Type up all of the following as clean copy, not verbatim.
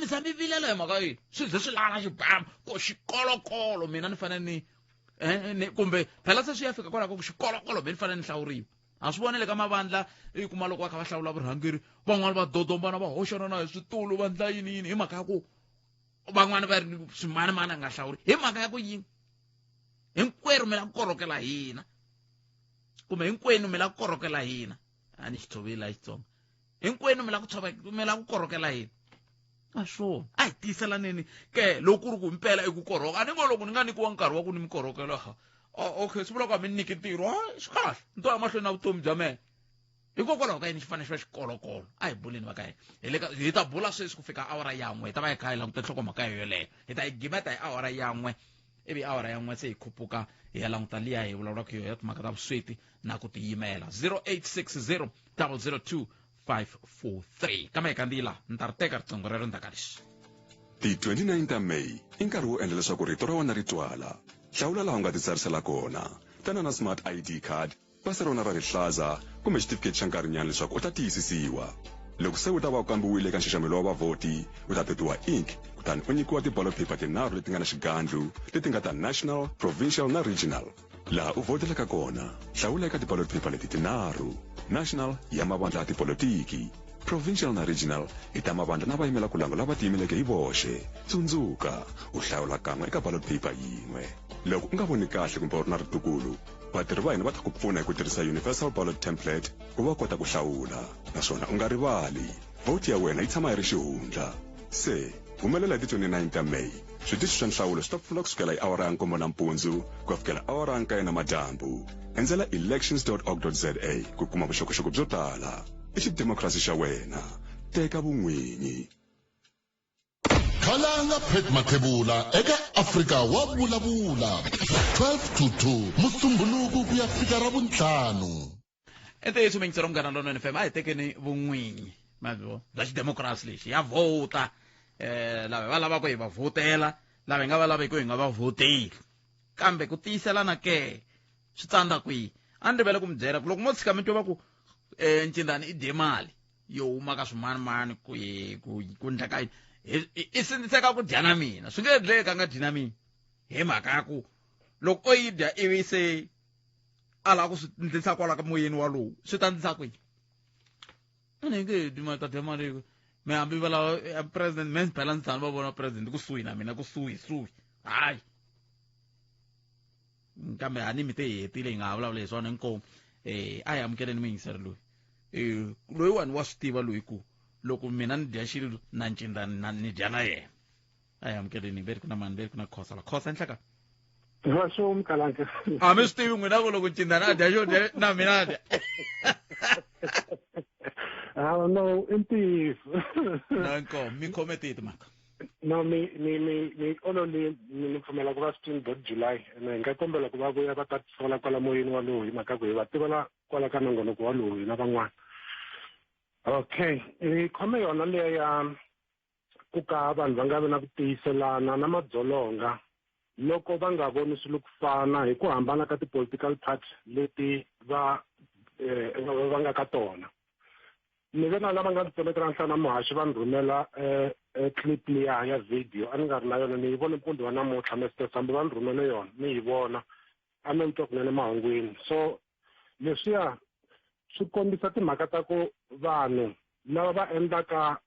Mi za mi vilela hi mhaka yini? Swi ze swi lala xibamu ku xikolokolo mina ni fanele ni ni kumbe phela se swi ya fika kwalaho ku xikolokolo me ni fanele ni hlawuriwa. Ha swi vona le ka mavandla i kuma loko va kha va hlawula vurhangeri van'wani va dodombana va hoxana na hi switulu va ndla yini yini hi mhaka ya ku van'wani va ri swimanimani a nga hlawuri hi mhaka ya ku yini hinkwerhu mi la ku korhokela hina kumbe hinkwenu mi la ku korhokela hina a ni xi tshoveli la Xitsonga hinkwenu mi la ku tshova mi la ku korhokela hina a swona a hi tiyiselaneni ke loko ku ri ku mpela i ku korhoka a ni ngo loko ni nga nyikiwa nkarhi wa ku ni mi korhokela ha okay swi vula ku a mi nyiki ntirho ha swi kahle ni to ya mahlweni na vutomi bya mehe hikokwalaho ka yini xi fanele xi va xikolokolo a hi buleni va ka hina hi le ka hi ta bula sweswi ku fika awara yan'we hi ta va hi kha hi languta nhlokomhaka yo yoleyo hi ta yi gimeta hi awara yan'we ivi awara yan'we se hi khupuka hi ya languta liya hi vulavulaka yo ya timhaka ta vusweti na ku tiyimela 0860 002 543 kambe hi kandziyila ni ta ri teka riqingho rero ndzhaku ka leswi. Ti 29 ta May i nkarhi wo endla leswaku rito ra wena ri twala. Hlawula laha u nga titsarisela kona. Tana na Smart ID card, pasi ra wena ra rihlaza kumbe xitifiketi xa nkarhinyana leswaku u ta tiyisisiwa. Loko se u ta va u kambiwile eka nxaxamelo wa vavhoti, u ta totiwa ink kutani u nyikiwa ti-ballot paper tinharhu leti nga na xigandlu leti nga ta National, Provincial na Regional. Laha u vhotelaka kona, hlawula eka ti-ballot paper leti tinharhu, National ya mavandla ya tipolotiki, Provincial na Regional i ta mavandla na vayimela-kulangu lava tiyimeleke hi voxe. Tsundzuka, u hlawula kan'we eka ballot paper yin'we. Loko u nga voni kahle kumbe u ri na ritukulu, vatirhi va hina va ta ku pfuna hi ku tirhisa Universal Ballot Template ku va kota ku hlawula. Naswona u nga rivali, vhoti ya wena yi tshama yi ri xihundla. Se, humelela hi ti 29 ta May. Switichi swa nhlawulo swi ta pfula ku sukela hi awara ya nkombo nampundzu ku ya fikela awara ya nkaye namadyambu. Endzela elections.org.za ku kuma vuxokoxoko byo tala. I xidemokirasi xa wena. Teka vun'winyi. Khalanga Pat Mathebula eka Afrika wa vulavula 12 to 2 Musumbhunuku ku ya fika Ravuntlhanu. I ntiyiso miyingiselo Munghana Lonene FM a hi tekeni vun'winyi mavyo bya xidemokirasi lexi ya vhota lava hi va lavaka hi va vhotela lava hi nga va laveki hi nga va vhoteli kambe ku tiyiselana ke swi tsandza kwihi a ni rivele ku mi byela ku loko mo tshika mi twa va ku Ncindani i dye mali yo huma ka swimanimani ku ku ku ndla ka yini i sindziseka ku dya na mina swi nge endleki a nga dyi na mina hi mhaka ya ku loko o yi dya ivi se a lava ku swi ndlisa kwala ka moyeni walowu swi ta ndlisa kwihi a ni nge dyi mali ta dya mali me hambi va lava president me phela ndzi tshama va vona president kusuhi na mina kusuhi suhi hayi kambe a ni mi te hi hetile hi nga ha vulavula hi swona inkomu a hi amukeleni muyingiseri loyi loyiwani wa swi tiva loyi ku loko mina ni dya xilo na ncinda na ni dya na yena a hi amukeleni veri ku na mani veri ku na Khosa la Khosa enhlaka Va swo mkalanga. A mi swi tivi n'wina ku loko ncindana a dya xo dya na mina a dya. Ah no, i ntiyiso. Na nkomu mi khome tihi timhaka? No mi mi mi mi ololi mi pfumela ku va 15 July ene hi nga kombela ku va vuya va ta tisola kwala moyeni walowu hi mhaka ku hi va tivela kwala ka nongonoko walowu hina van'wana. Okay, hi khome yona liya ya ku ka vanhu va nga vi na ku tiyiselana na madzolonga loko va nga voni swilo ku fana hi ku hambana ka ti-political party leti va va nga ka tona. Ni ve na lava nga ndzi tsemekela nhlana muhaxi va ni rhumela clip liya ya video a ni nga ri na yona ni yi vone mpundzu wa namuntlha Mister Sambo va ni rhumele yona ni yi vona a no yi twa kunene mahungwini so leswiya swi kombisa timhaka ta ku vanhu lava va endlaka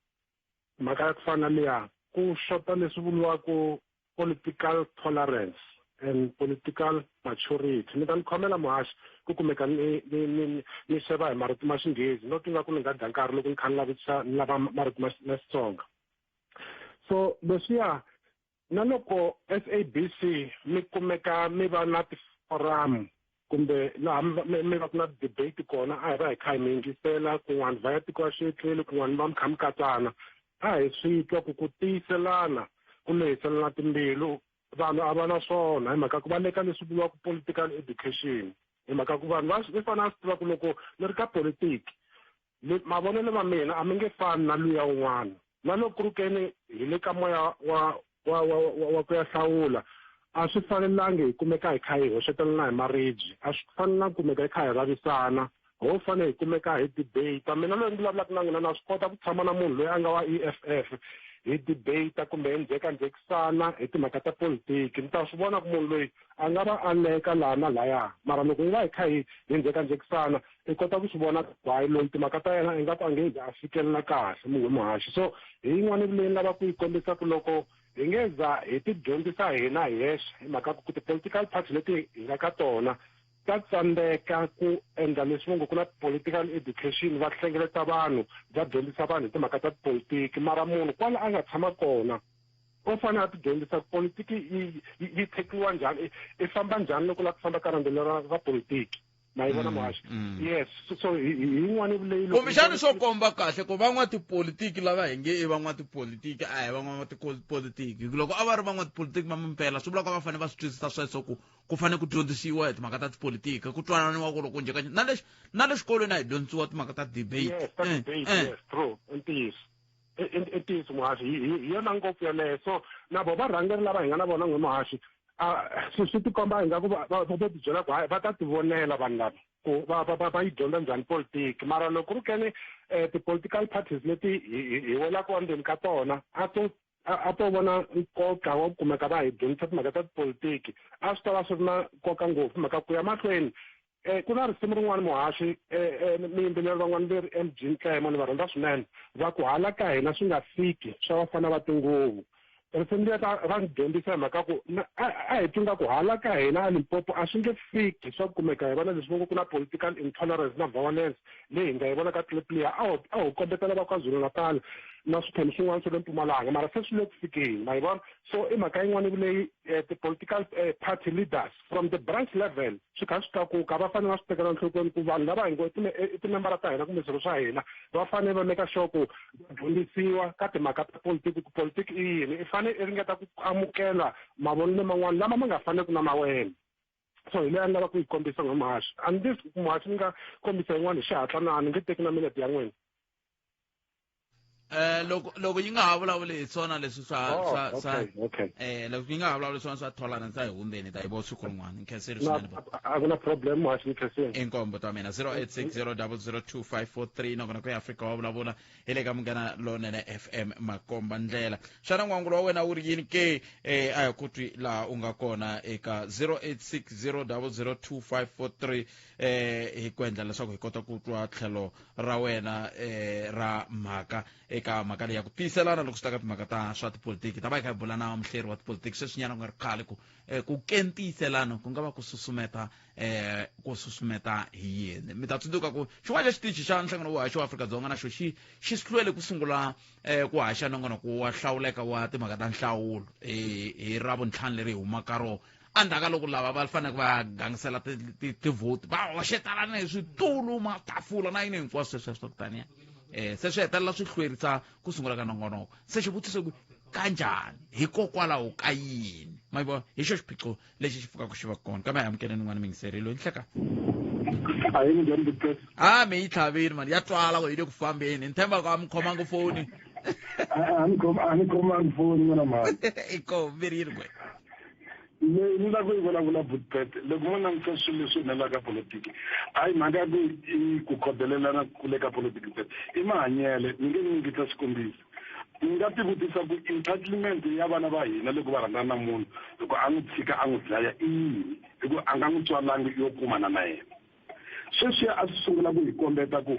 mhaka ya ku fana liya ku xota leswi vuriwaka political tolerance and political maturity ni ta ni khomela muhaxi ku kumeka ni ni ni ni xeva hi marito ma xinghezi no tinga ku ni nga dya nkarhi loko ni kha ni lavisa ni lava marito ma Xitsonga so leswiya na loko SABC mi kumeka mi va na ti-forum kumbe laha mi va ku na debate kona a hi va hi kha hi mi yingisela kun'wana va ya tiko xitleli kun'wana va mi kha mi katsana a hi swi twa ku ku tiyiselana ku lehiselana timbilu vanhu a va na swona hi mhaka ku va le ka leswi vuriwaka political education hi mhaka ku vanhu va swi fanele swi tiva ku loko ni ri ka politiki mavonelo ma mina a mi nge fani na luya un'wana na loko ku ri keni hi le ka moya wa wa wa wa ku ya hlawula a swi fanelangi hi kumeka hi kha hi hoxetelana hi maribye a swi fanelangi kumeka hi kha hi vavisana ho fanele hi kumeka hi debate mina loyi ni vulavulaka na n'wina na swi kota ku tshama na munhu loyi a nga wa E_F_F. hi debate kumbe hi njhekanjhekisana hi timhaka ta politiki, ni ta swi vona ku munhu loyi a nga va a leka laha na laya, mara loko hi va hi kha hi njhekanjhekisana i kota ku swi vona ku hayi loyi timhaka ta yena ingaku a nge ze a fikelela kahle munhu muhaxi. So hi yin'wana leyi ni lava ku yi kombisa ku loko hi nge za hi ti dyondzisa hina hi hexe, hi mhaka ku ti-political party leti hi nga ka tona ta tsandzeka ku endla leswi va ngo ku na political education, va hlengeleta vanhu va dyondzisa vanhu hi timhaka ta tipolitiki, mara munhu kwala a nga tshama kona u fanele a ti dyondzisa ku politiki yi thekiwa njhani, i famba njhani loko la ku famba ka rhandzu ra politiki. Ma yi vona muhaxi? Yes, so hi yin'wana leyi kumbexani swo komba kahle ku van'watipolitiki lava hi nge i van'watipolitiki a hi van'watipolitiki. Loko a va ri van'watipolitiki va mimpela, swi vula ku va fanele va swi twisisa sweswo ku ku fanele ku dyondzisiwa hi timhaka ta tipolitiki, ku twananiwa ku loko njheka na le na le xikolweni a hi dyondzisiwa timhaka ta debate. Yes, ta debate, yes, true, i ntiyiso. I ntiyiso muhaxi, hi yona ngopfu yeleyo. So na vo varhangeri lava hi nga na vona n'we muhaxi, swi tikomba ingaku va vo ti byela ku hayi va ta tivonela vanhu lava ku va yi dyondza njhani politiki, mara loko ku ri keni ti-political parties leti hi welaka endzeni ka tona a to vona nkoka wa ku kumeka va hi dyondzisa timhaka ta tipolitiki, a swi ta va swi ri na nkoka ngopfu mhaka ku ya mahlweni. Ku na risimu rin'wana muhaxi, miyimbeleri van'wana leri MG Ntlemo ni va rhandza swinene, va ku hala ka hina swi nga fiki swa vafana va tinguvu. Risimu leri ra ni dyondzisa hi mhaka ku a hi twi nga ku hala ka hina a Limpopo a swi nge fiki swa ku kumeka hi vona leswi va ngo ku na political intolerance na violence leyi hi nga yi vona ka clip liya, a ho kombetela va KwaZulu-Natal na swiphemu swin'wana swa le Mpumalanga, mara se swi le ku fikeni, ma yi vona. So i mhaka yin'wana leyi ti-political party leaders from the branch level swi kha swi tlakuka, va fanele va swi tekela enhlokweni ku vanhu lava hi ngo i timembara ta hina kumbe swirho swa hina va fanele va make sure ku va dyondzisiwa ka timhaka ta politiki, ku politiki i yini, i fanele i ringeta ku amukela mavonelo man'wana lama ma nga faneki na ma wena. So hi leyi a ni lava ku yi kombisa n'we muhaxi, a ni muhaxi ni nga kombisa yin'wana hi xihatla na ni nge teki na minete ya n'wina. Loko yi nga ha vulavuli hi swona leswi swa swa loko yi nga ha vulavuli swona swa tolerance a hi hundzeni ta hi vo siku rin'wana. Ni khensile swinene. A ku na problem muhaxi, ni khensile. Inkombo ta mina 0860002543 nongonoko ya Afrika wa vulavula hi le ka Munghana Lonene FM Makomba Ndlela. Xana n'wangulo wa wena wu ri yini ke? A hi ku twi laha u nga kona eka 0860002543 hi ku endla leswaku hi kota ku twa tlhelo ra wena ra mhaka eka mhaka leyi ya ku tiyiselana loko swi ta ka timhaka ta swa tipolitiki. Ta va hi kha hi bula na muhleri wa tipolitiki sweswinyana ku nga ri khale ku ku kentiyiselana ku nga va ku susumeta ku susumeta hi yini. Mi ta tsundzuka ku xin'wana xa xitichi xa nhlangano wo haxa wa Afrika-Dzonga na xo xi hlwele ku sungula ku haxa nongonoko wa hlawuleka wa timhaka ta nhlawulo hi Ravuntlhanu leri hi humaka rona, endzhaku ka loko lava va faneleke va gangisela tivhoti va hoxetelana hi switulu, matafula na yini hinkwaswo sweswo swa ku taniya, se swi hetelela swi hlwerisa ku sungula ka nongonoko. Se xivutiso ku kanjhani, hikokwalaho ka yini, ma vona hi xo xiphiqo lexi xi pfukaka xi va kona. Kambe hi amukeleni n'wana mingiseri loyi nhleka. A mi yi tlhavini mani, ya twala ku yi le ku fambeni, ni tshemba ku a mi khomangi foni. A ni khomangi foni n'wana mhani. Iko mi ri yini kwe? Ni la ku yi vulavula Budpet, loko mo langutisa swilo leswi humelelaka politiki, hayi mhaka ya ku i ku khodelelana kule ka politiki ntsena, i mahanyele. Ni nge ni nyiketa xikombiso, ni nga tivutisa ku entitlement ya vana va hina loko va rhandzana na munhu, loko a n'wi tshika a n'wi dlaya i yini, hikuva a nga n'wi tswalangi yo kumana na yena. Sweswiya a swi sungula ku hi kombeta ku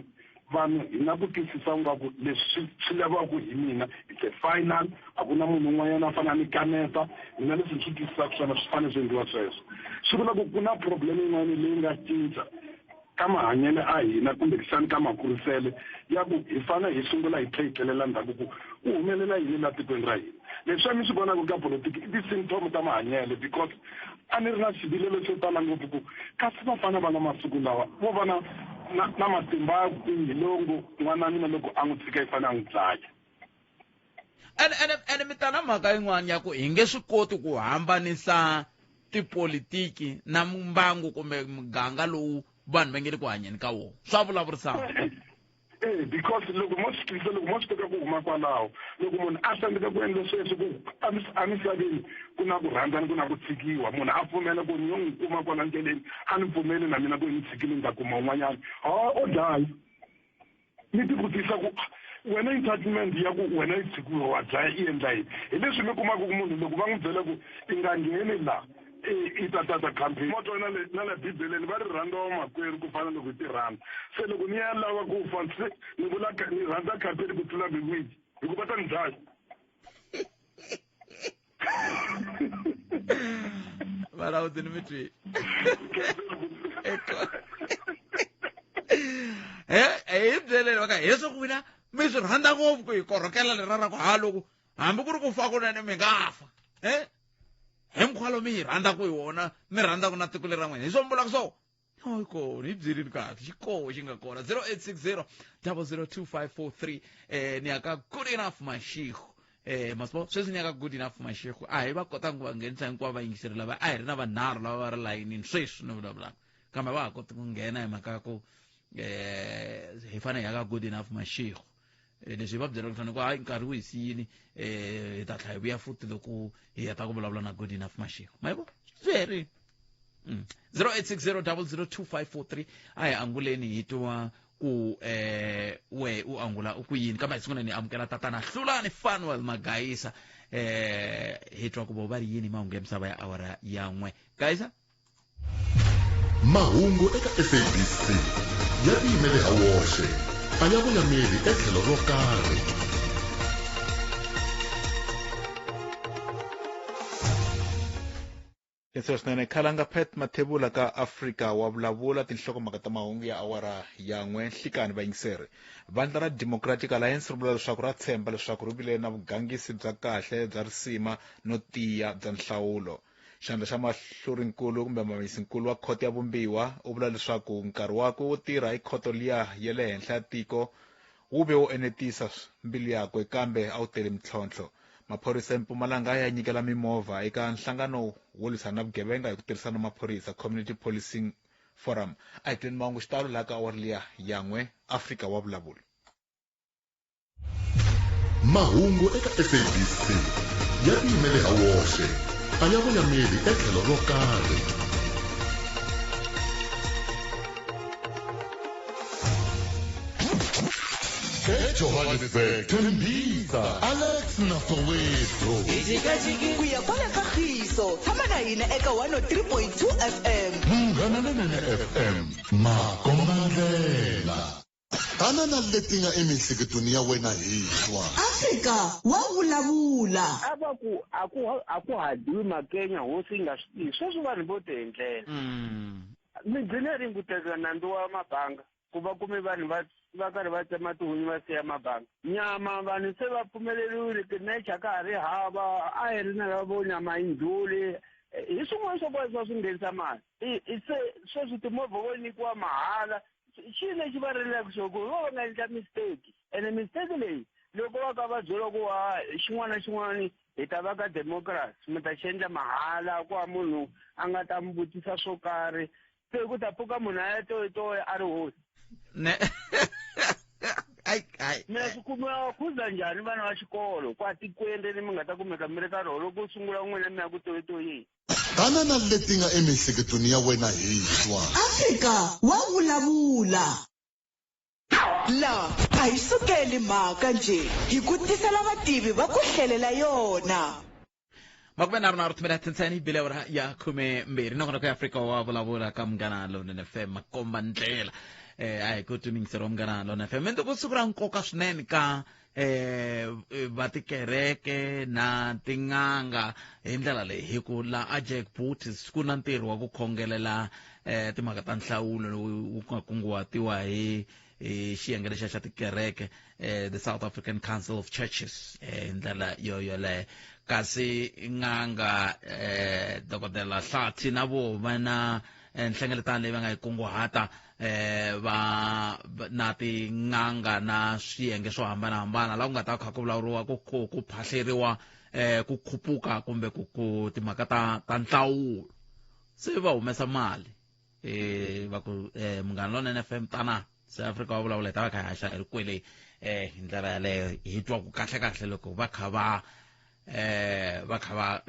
vanhu hi na ku twisisa ngaku leswi swi lavaka hi mina it's a final, a ku na munhu un'wanyana a fanele a ni kaneta mina, leswi ni swi twisisaka swona swi fanele swi endliwa sweswo. Swi vula ku ku na problem yin'wana leyi nga cinca ka mahanyelo a hina kumbexani ka makurisele ya ku hi fanele hi sungula hi tlhe hi tlelela ndzhaku ku ku humelela yini la tikweni ra hina. Leswiya mi swi vonaka ka politiki i ti-symptom ta mahanyelo, because a ni ri na xivilelo xo tala ngopfu ku kasi vafana va la masiku lawa vo va na matimba ya kwihi lowu ngo n'wana mina loko a n'wi tshika i fanele a n'wi dlaya. Ene mi ta na mhaka yin'wana ya ku hi nge swi koti ku hambanisa tipolitiki na mbangu kumbe muganga lowu vanhu va nge le ku hanyeni ka wona, swa vulavurisana. Because loko mo swi twisisa, loko mo swi teka ku huma kwalaho, loko munhu a tsandzeka ku endla sweswo ku emisaveni ku na ku rhandzana, ku na ku tshikiwa, munhu a pfumela ku ni yo n'wi kuma kwala ndleleni, a ni pfumeli na mina ku ni tshikile ni ta kuma un'wanyana, ha o dlaya. Ni tivutisa ku Wena entitlement ya ku wena yi tshikiwe wa dlaya i endla yini? Hi leswi mi kumaka ku munhu loko va n'wi byela ku i nga ngheni laha i ta tata campaign. Mo twa na le Bibeleni va ri rhandza wa makwerhu ku fana loko hi ti rhandza. Se loko ni ya lava ku fa se ni vula ni rhandza campaign ku tlula Biwitsi hikuva ta ni dlaya. Valawuti ni mi twi. He hi byeleni va ka hileswaku n'wina mi swi rhandza ngopfu ku hi korhokela lera ra ku ha loko hambi ku ri ku fa kunene mi nga fa e hi mukhuva lowu mi yi rhandzaka hi wona mi rhandzaka na tiko leri ra n'wina hi swo mi vulaka so yi kona yi byelini kahle xi koho xi nga kona 0860 002543 ni ya ka Good Enough Mashego masipo sweswi ni ya ka Good Enough Mashego a hi va kotanga ku va nghenisa hinkwavo vayingiseri lava a hi ri na vanharhu lava va ri layinini sweswi ni vulavulaka kambe va ha koti ku nghena hi mhaka ya ku hi fanele hi ya ka Good Enough Mashego leswi hi va byelaka swona ku hayi nkarhi wu hi siyini hi ta tlhela hi vuya futhi loko hi heta ku vulavula na Good Enough Mashego ma yi vo swi herile. 0860 002543 a hi anguleni hi twa ku we u angula u ku yini kambe hi sungula ni amukela tatana Hlulani Fanuel Magayisa hi twa ku vo va ri yini mahungu ya misava ya awara ya 1 Gayisa. Mahungu eka SABC ya tiyimele ha woxe a ya voyameli etlhelo ro karhi. Leswi swinene Khalanga Pat Mathebula ka Afrika wa vulavula tinhlokomhaka ta mahungu ya awara ya 1 nhlikani vayingiseri. Vandla ra Democratic Alliance ri vula leswaku ra tshemba leswaku ri vile na vugangisi bya kahle bya risima no tiya bya nhlawulo. Xandla xa mahlurinkulu kumbe mavanyisinkulu wa khoto ya vumbiwa u vula leswaku nkarhi wakwe wo tirha hi khoto liya ya le henhla ya tiko wu ve wo enetisa mbilu yakwe kambe a wu tele mintlhontlho. Maphorisa eMpumalanga ya nyikela mimovha eka nhlangano wo lwisana na vugevenga hi ku tirhisana na maphorisa Community Policing Forum. A hi tweni mahungu xitalo laha ka awara liya ya 1 Afrika wa vulavula. Mahungu eka SABC ya tiyimele ha woxe a ya voyameli etlhelo ro karhi. EJohannesburg, Tembisa, Alex na Soweto. Ku ya kwala ka Khiso, tshama na hina eka 103.2 FM. Munghana Lonene FM, makombandlela. Tana na leti nga emiehleketweni ya wena hi twa. Afrika wa vulavula. A va ku a ku hadiwi makenya hosi yi nga swi tivi. Sweswi vanhu vo ti endlela. Mi gcine rini ku teka nandzu wa mabanga ku va kume vanhu va karhi va tsema tihunyi va siya mabanga. Nyama vanhu se va pfumeleriwile tinecha ka ha ri hava a hi ri na lava vo nyama yi ndlhuli. Hi swin'wana swa kona swa swi nghenisa mali. Se sweswi timovha vo nyikiwa mahala. Xi lexi va rilaka xo ku vo va nga endla mistake. Ene mistake leyi loko va ka va byela ku wa xin'wana na xin'wana hi ta va ka democracy mi ta xi endla mahala ku wa munhu a nga ta mi vutisa swo karhi se ku ta pfuka munhu a ya toyitoyi a ri hosi. Ne. Ai ai. Mina swi kumiwa khuza njhani vana va xikolo kwa tikweni leri mi nga ta kumeka mi ri ka rona loko sungula n'wina mi ya ku toyitoyini. Tana na leti nga emiehleketweni ya wena hi twa. Afrika wa vulavula. La a hi sukeli mhaka nje hi ku tisela vativi va ku hlelela yona. 23 timinete ntsena yi bile awara ya 12 nongonoko ya Afrika wa vulavula ka Munghana Lonene FM makomba ndlela. A hi ku twimingiseri wa Munghana Lonene FM. Mundzuku siku ra nkoka swinene ka va tikereke na tin'anga hi ndlela leyi hi ku la a Jack Boots ku na ntirho wa ku khongelela timhaka ta nhlawulo lowu wu nga kunguhatiwa hi xiyenge lexiya xa tikereke the South African Council of Churches hi ndlela yo yoleyo. Kasi n'anga Dokodela Hlathi na vo va na nhlengeletano leyi va nga yi kunguhata va na tin'anga na swiyenge swo hambanahambana laha ku nga ta kha ku vulavuriwa ku phahleriwa ku khupuka kumbe ku timhaka ta nhlawulo. Se va humesa mali va ku Munghana Lonene FM tana South Africa wa vulavula hi ta va kha hi haxa hi ri kwele hi ndlela yaleyo hi twa ku kahle kahle loko va kha va va kha va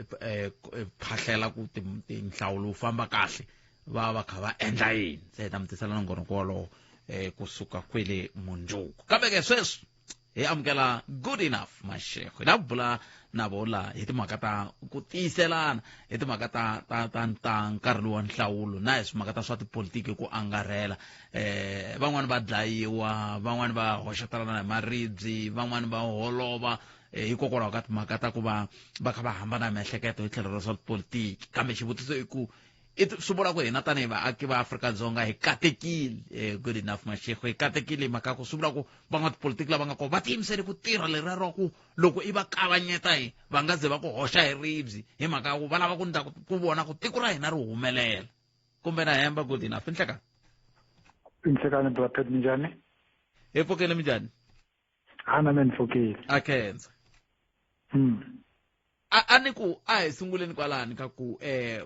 phahlela ku tinhlawulo wu famba kahle va va kha va endla yini. Se hi ta mi tisela nongonoko wolowo kusuka kwele mundzuku. Kambe ke sweswi Hi amukela Good Enough Mashego. Hi lava ku bula na vo la hi timhaka ta ku tiyiselana, hi timhaka ta ta ta ta nkarhi lowu wa nhlawulo na hi timhaka ta swa tipolitiki ku angarhela. Van'wani va dlayiwa, van'wani va hoxetelana hi maribye, van'wani va holova hikokwalaho ka timhaka ta ku va va kha va hambana hi miehleketo hi tlhelo ra swa tipolitiki. Kambe xivutiso i ku i swi vula ku hina tanihi vaaki va Afrika-Dzonga hi katekile, Good Enough Mashego, hi katekile hi mhaka ku swi vula ku van'watipolitiki lava nga kona va tiyimisele ku tirha leriya ra ku loko i va kavanyeta hi va nga ze va ku hoxa hi ribye hi mhaka ya ku va lava ku ndla ku vona ku tiko ra hina ri humelela. Kumbe na hemba, Good Enough? Nhlekani. Nhlekani, Brapet, minjhani? Hi pfukile, minjhani? Ha na me ni pfukile. A khensa. A ni ku a hi sunguleni kwalani ka ku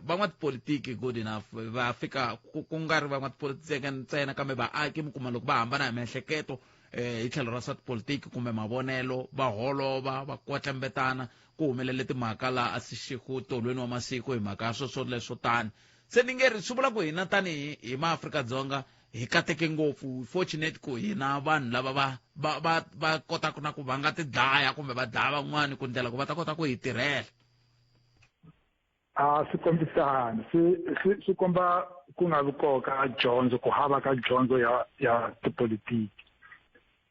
van'watipolitiki, Good Enough, va fika ku nga ri van'watipolitiki ntsena kambe vaaki mi kuma loko va hambana hi miehleketo hi tlhelo ra swa tipolitiki kumbe mavonelo, va holova, va kwetlembetana, ku humelele timhaka laha a Seshego tolweni wa masiku hi mhaka ya sweswo leswo tani. Se ni nge ri swi vula ku hina tanihi hi maAfrika-Dzonga hi kateke ngopfu, fortunate ku hina vanhu lava va va va va kotaka na ku va nga ti dlaya kumbe va dlaya van'wani ku ndlela ku va ta kota ku hi tirhela. A swi kombisani, swi swi komba ku nga vi koka dyondzo, ku hava ka dyondzo ya tipolitiki.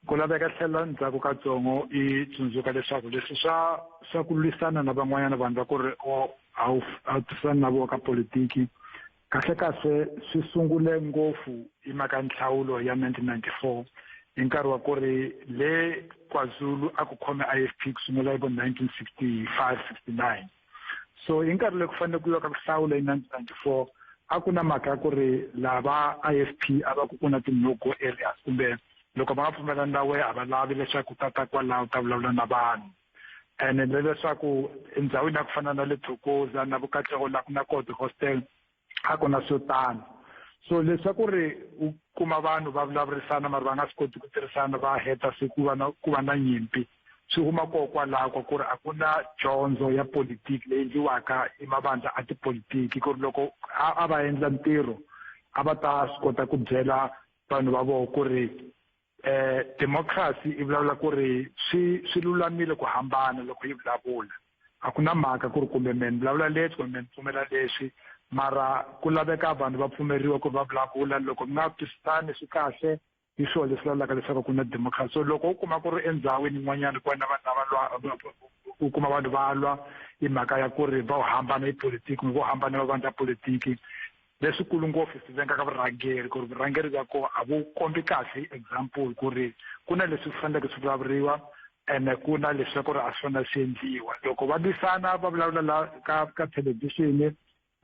Ku laveka tlhela ndzhaku katsongo i tsundzuka leswaku leswi swa ku lwisana na van'wanyana vanhu va ku ri a wu a twisani na vona ka politiki, kahle kahle swi sungule ngopfu hi mhaka nhlawulo ya 1994, hi nkarhi wa ku ri le KwaZulu a ku khome IFP ku sungula hi vo 1965 69. So hi nkarhi lowu ku fanele ku yiwa ka ku hlawula hi 1994, a ku na mhaka ya ku ri lava IFP a va ku ku na ti-no go areas, kumbe loko va nga pfumelani na wehe a va lavi leswaku ta kwalaho ta vulavula na vanhu. Ene le leswaku endhawini ya ku fana na le Thokoza na Vukatlego la ku na koho ti-hostel a ku na swo tano. So leswaku ri u kuma vanhu va vulavurisana mara va nga swi koti ku tirhisana, va heta se ku va na nyimpi, swi huma koho kwalaho ka ku ri a ku na dyondzo ya politiki leyi endliwaka hi mavandla a tipolitiki, ku ri loko a va endla ntirho a va ta swi kota ku byela vanhu va vona ku ri democracy i vulavula ku ri swi lulamile ku hambana loko yi vulavula. A ku na mhaka ku ri kumbe me ni vulavula leswi kumbe me ni pfumela leswi, mara ku laveka vanhu va pfumeriwa ku ri va vulavula. Loko mi nga twisisani swi kahle, hi swona leswi vulavulaka leswaku ku na democracy. So loko u kuma ku ri endhawini yin'wanyana ku va na vanhu lava lwa, u kuma vanhu va lwa hi mhaka ya ku ri va hambana hi politiki kumbe vo hambana mavandla ya politiki, leswikulu ngopfu swi vengaka vurhangeri, ku ri vurhangeri bya kona a vu kombi kahle example ku ri ku na leswi faneleke swi vulavuriwa ene ku na leswaku ri a swi fanele swi endliwa. Loko va lwisana va vulavula la ka thelevhixini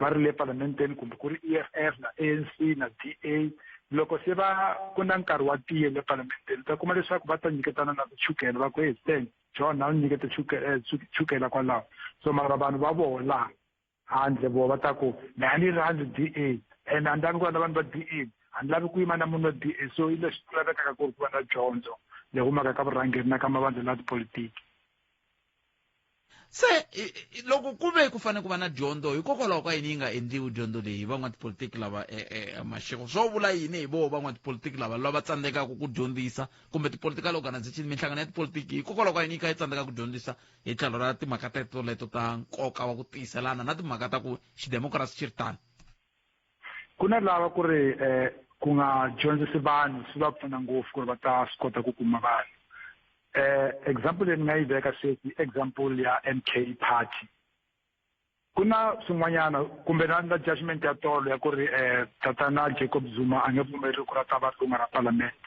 va ri le parlamenteni, kumbe ku ri EFF na ANC na DA, loko se va ku na nkarhi wa tiye le parlamenteni, u ta kuma leswaku va ta nyiketana na tichukele, va ku hey Stan John a wu nyikete chukela kwalaho. So mara vanhu va voho laha handle vo va ta ku me a ni rhandzi DA ene a ni lavi ku va na vanhu va DA, a ni lavi ku yima na munhu wa DA. So hi leswi ku lavekaka ku ri ku va na dyondzo leyi humaka ka vurhangeri na ka mavandla la tipolitiki. Se loko ku ve ku fanele ku va na dyondzo, hikokwalaho ka yini yi nga endliwi dyondzo leyi hi van'watipolitiki lava Mashego? Swo vula yini hi voho van'watipolitiki lava lava tsandzekaka ku dyondzisa, kumbe ti-political organization, minhlangano ya tipolitiki, hikokwalaho ka yini yi kha yi tsandzeka ku dyondzisa hi tlhelo ra timhaka teto leto ta nkoka wa ku tiyiselana na timhaka ta ku xidemokirasi xi ri tano? Ku na lava ku ri ku nga dyondzisi vanhu swi va pfuna ngopfu ku ri va ta swi kota ku kuma vanhu. Example leyi ni nga yi veka sweswi, example ya MK Party, ku na swin'wanyana kumbe na judgment ya tolo ya ku ri tatana Jacob Zuma a nge pfumeleriwi ku ri a ta va lunga ra parlament.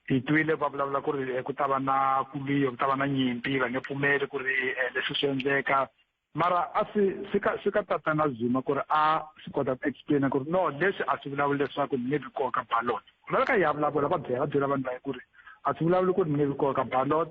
Hi twile va vulavula ku ri ku ta va na ku lwiwa, ku ta va na nyimpi, va nge pfumeli ku ri leswi swi endleka. Mara a swi swi ka tatana Zuma ku ri a swi kota ku explain ku ri no, leswi a swi vulavuli leswaku ni nge vi kona ka ballot. Va ka ya vulavula va byela va byela vanhu va ku ri a swi vulavuli ku ri ni nge vi kona ka ballot,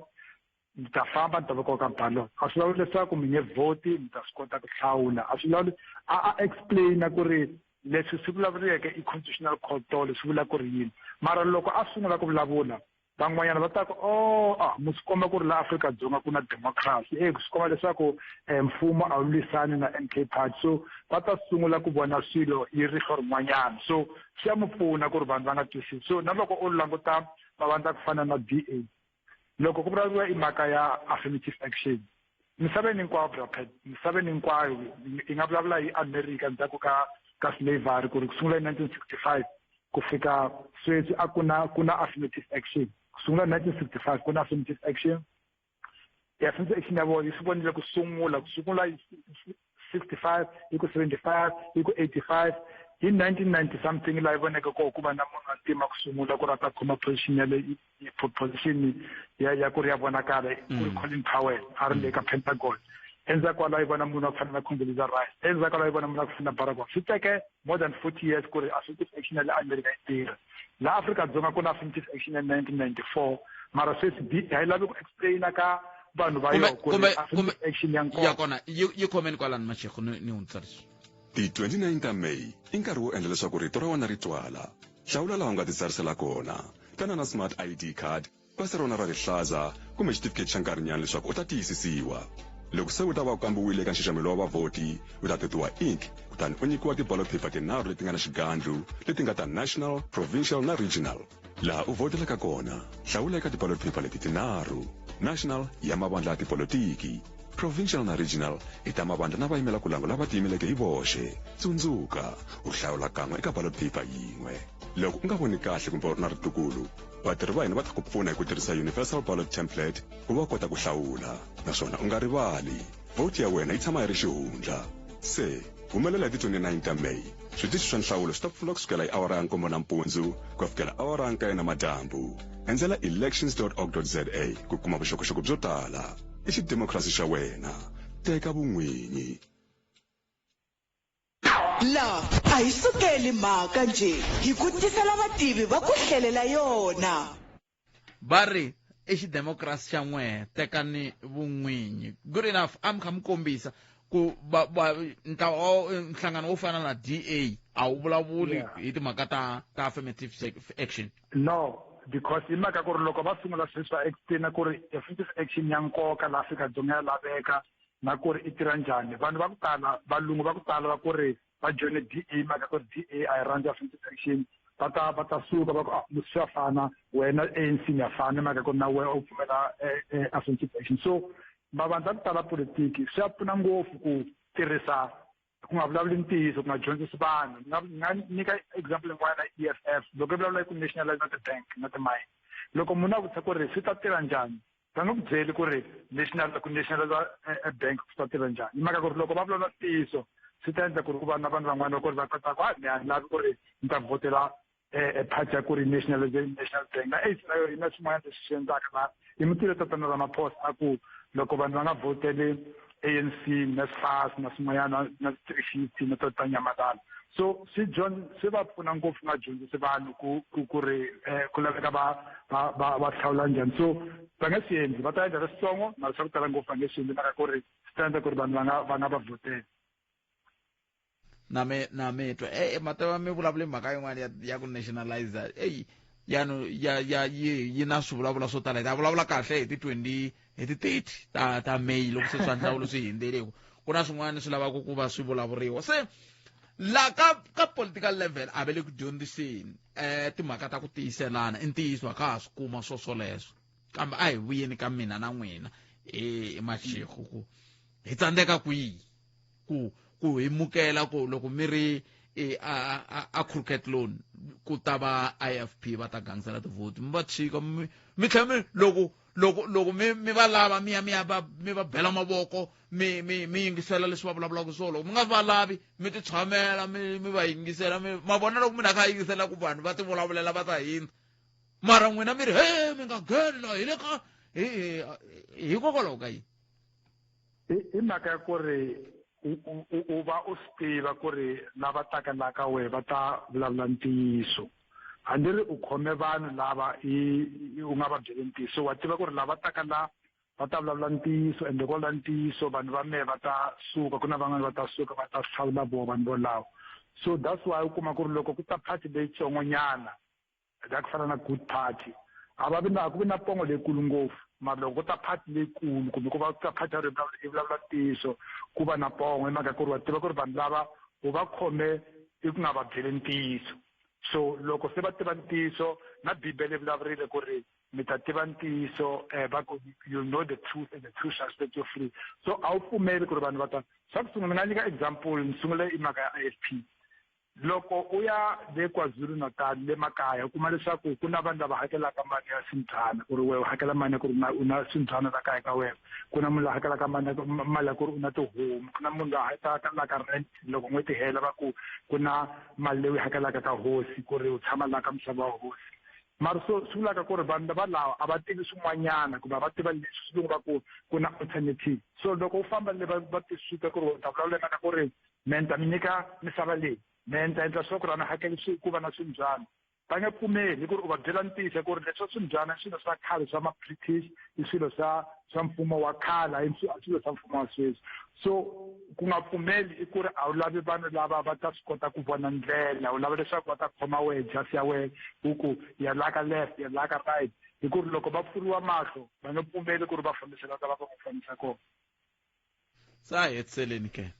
ni ta famba ni ta va kona ka ballot. A swi vulavuli leswaku mi nge vhoti, mi ta swi kota ku hlawula. A swi vulavuli, a explain ku ri leswi swi vulavuriweke i Constitutional Court tolo swi vula ku ri yini. Mara loko a sungula ku vulavula, van'wanyana va ta ku oh, mu swi komba ku ri la Afrika-Dzonga ku na democracy, swi komba leswaku mfumo a wu lwisani na MK Party. So va ta sungula ku vona swilo hi rihlo rin'wanyana, so swi ya mu pfuna ku ri vanhu va nga twisisi. So na loko u languta mavandla ku fana na DA, Loko ku vulavuriwa i mhaka ya affirmative action misaveni hinkwayo, Brapet, misaveni hinkwayo yi nga vulavula hi America ndzhaku ka slavery, ku ri ku sungula hi 1965 ku fika sweswi a ku na affirmative action. Ku sungula 1965 ku na affirmative action. Affirmative action ya vona yi swi vonile ku sungula 65, hi ku 75, hi ku 85, hi 1990 something laha yi voneke koho ku va na munhu wa ntima ku sungula ku ri a ta khoma position ya le position ya ku ri ya vonakala, ku ri Colin Powell a ri le ka Pentagon. Endzhaku kwalaho yi vona munhu wa ku fana na Condoleezza Rice, endzhaku kwalaho yi vona munhu wa ku fana na Barack Obama. Swi teke more than 40 years ku ri affirmative action ya le America yi tirha. Laha Afrika-Dzonga ku na affirmative action ya 1994, mara sweswi a yi lavi ku explaina ka vanhu va yo ku ri affirmative action ya nkoka ya kona yi khomeni kwalani. Mashego ni hundzisariso. Ti 29 ta May i nkarhi wo endla leswaku rito ra wena ri twala. Hlawula laha u nga titsarisela kona. Tana na smart ID card, pasi rona ra rihlaza kumbe xitifiketi xa nkarhinyana leswaku u ta tiyisisiwa. Loko se u ta va u kambiwile eka nxaxamelo wa vavhoti, u ta totiwa ink kutani u nyikiwa ti-ballot paper tinharhu leti nga na xigandlu, leti nga ta national, provincial na regional. Laha u vhotelaka kona, hlawula eka ti-ballot paper leti tinharhu: national ya mavandla ya tipolotiki, provincial na regional i ta mavandla na vayimela ku langu lava tiyimeleke hi voxe. Tsundzuka, u hlawula kan'we eka ballot paper yin'we. Loko u nga voni kahle kumbe u ri na ritukulu, vatirhi va hina va ta ku pfuna hi ku tirhisa universal ballot template ku va u kota ku hlawula. Naswona u nga rivali, vhoti ya wena yi tshama yi ri xihundla. Se humelela hi ti 29 ta May. Switichi swa nhlawulo swi ta pfula kusukela hi awara ya 7 nampundzu ku ya fikela awara ya 9 namadyambu. Endzela elections.org.za ku kuma vuxokoxoko byo tala. I xidemokirasi xa wena, teka vun'winyi. La a hi sukeli mhaka nje, hi ku tisela vativi va ku hlelela yona. Va ri i xidemokirasi xa n'wehe, tekani vun'winyi. Good enough. A mi kha mi kombisa ku va ntlawa, nhlangano wo fana na DA a wu vulavuli hi timhaka ta affirmative action. No, because hi mhaka ku ri loko va sungula sweswi va explaina ku ri affirmative action ya nkoka laha Afrika-Dzonga ya laveka na ku ri i tirha njhani, vanhu va ku tala, valungu va ku tala va ku ri va joine DA, mhaka ku ri DA a yi rhandzi affirmative action, va ta suka va ku, ah, swa fana, wena ANC ni ya fana, mhaka ku ri na wena u pfumela affirmative action. So mavandla ku tala politiki swi ya pfuna ngopfu ku tirhisa ku nga vulavuli ntiyiso, ku nga dyondzisi vanhu. Ni nga nyika example yin'wana na EFF loko yi vulavula hi ku nationalize na ti-bank na timayini. Loko munhu a vutisa ku ri swi ta tirha njhani, va nga ku byeli ku ri national ku nationalize bank swi ta tirha njhani, hi mhaka ku ri loko va vulavula ntiyiso swi ta endla ku ri ku va na vanhu van'wana va ku ri va kota ku, a mi a ni lavi ku ri ni ta vhotela party ya ku ri nationalize national bank. Na ANC na yona yi na swin'wana leswi swi endlaka na hi mutilo tatana Ramaphosa a ku loko vanhu va nga vhoteli ANC, NSFAS na swin'wanyana na 350 na ta nyamalala. So swi va pfuna ngopfu nga dyondzisi vanhu ku ri ku laveka va hlawula njhani. So va nge swi endli, va ta endla leswitsongo, mara swa ku tala ngopfu va nge swi endli, mhaka ku ri swi ta endla ku ri vanhu va nga va vhoteli. Na me twa e matava mi vulavule mhaka yin'wana ya ku nationalize eyi yanu ya yi na swivulavula swo tala. Hi ta vulavula kahle hi ti 20, hi ti 30 ta May, loko se swa nhlawulo swi hindzeleku, ku na swin'wana swi lavaka ku va swi vulavuriwa. Se la ka political level a va le ku dyondziseni timhaka ta ku tiyiselana. I ntiyiso, a ka ha swi kuma swo swoleswo, kambe a hi vuyeni ka mina na n'wina e Mashego, ku hi tsandzeka kwihi ku hi mukela ku loko mi ri a cricket loan ku ta va IFP va ta gangisela tivhoti, mi va tshika, mi tlhela mi loko mi va lava, mi ya va mi va bela mavoko, mi yingisela leswi va vulavulaka swona. Loko mi nga va lavi, mi ti tshamela, mi va yingisela, mi ma vona loko munhu a kha a yingisela ku vanhu va ti vulavulela va ta hindza, mara n'wina mi ri he mi nga ngheni la hi le ka hikokwalaho ka yini? Hi mhaka ya ku ri u va u swi tiva ku ri lava taka laha ka wehe va ta vulavula ntiyiso. Hambi ri u khome vanhu lava i u nga va byeli ntiyiso, wa tiva ku ri lava taka la va ta vulavula ntiyiso, ende ku vulavula ntiyiso vanhu va mehe va ta suka, ku na van'wani va ta suka va ta hlawula voho vanhu volavo. So that's why u kuma ku ri loko ku ta party leyitsongonyana ya ku fana na Good Party, a va vi na ku vi na pongo leyikulu ngopfu, mara loko ku ta party leyikulu kumbe ku va ku ta party ya ri yi vulavula ntiyiso, ku va na pongo, hi mhaka ku ri wa tiva ku ri vanhu lava u va khome i ku nga va byeli ntiyiso. So loko se va tiva ntiyiso, na Bibele yi vulavurile ku ri Mi ta tiva ntiyiso, va ku you know the truth and the truth shall set you free. So a wu pfumeli ku ri vanhu va ta swa ku sungula. Ni nga nyika example, ni sungule i mhaka ya IFP. Loko u ya le KwaZulu Natal, le makaya, u kuma leswaku ku na vanhu lava hakelaka mali ya swimbyana ku ri wehe u hakela mali ya ku ri u na swimbyana la kaya ka wena. Ku na munhu la hakelaka mali ya ku ri u na tihomu. Ku na munhu la hakelaka rent loko n'hweti hela, va ku ku na mali leyi u yi hakelaka ka hosi ku ri u tshama laha ka misava wa hosi. Mara so swi vulaka ku ri vanhu lava lawa a va tivi swin'wanyana, kumbe a va tiva leswi swilungu va ku ku na alternative. So loko u famba le va tisuka ku ri u ta vulavula mhaka ku ri me ni ta mi nyika misava leyi, me ni ta endla swa ku ri a ni hakeli swi ku va na swimbyana, va nge pfumeli, hi ku ri u va byela ntiyiso ku ri leswi swa swimbyana i swilo swa khale swa ma-British, i swilo swa mfumo wa khale, a i swilo swa mfumo wa sweswi. So ku nga pfumeli i ku ri a wu lavi vanhu lava va ta swi kota ku vona ndlela, u lava leswaku va ta khoma wehe jasi ya wena, u ku ya la ka left, ya la ka right, hi ku ri loko va pfuriwa mahlo va nge pfumeli ku ri va fambisela ka va va ku fambisa kona. Se a hi hetiseleni ke.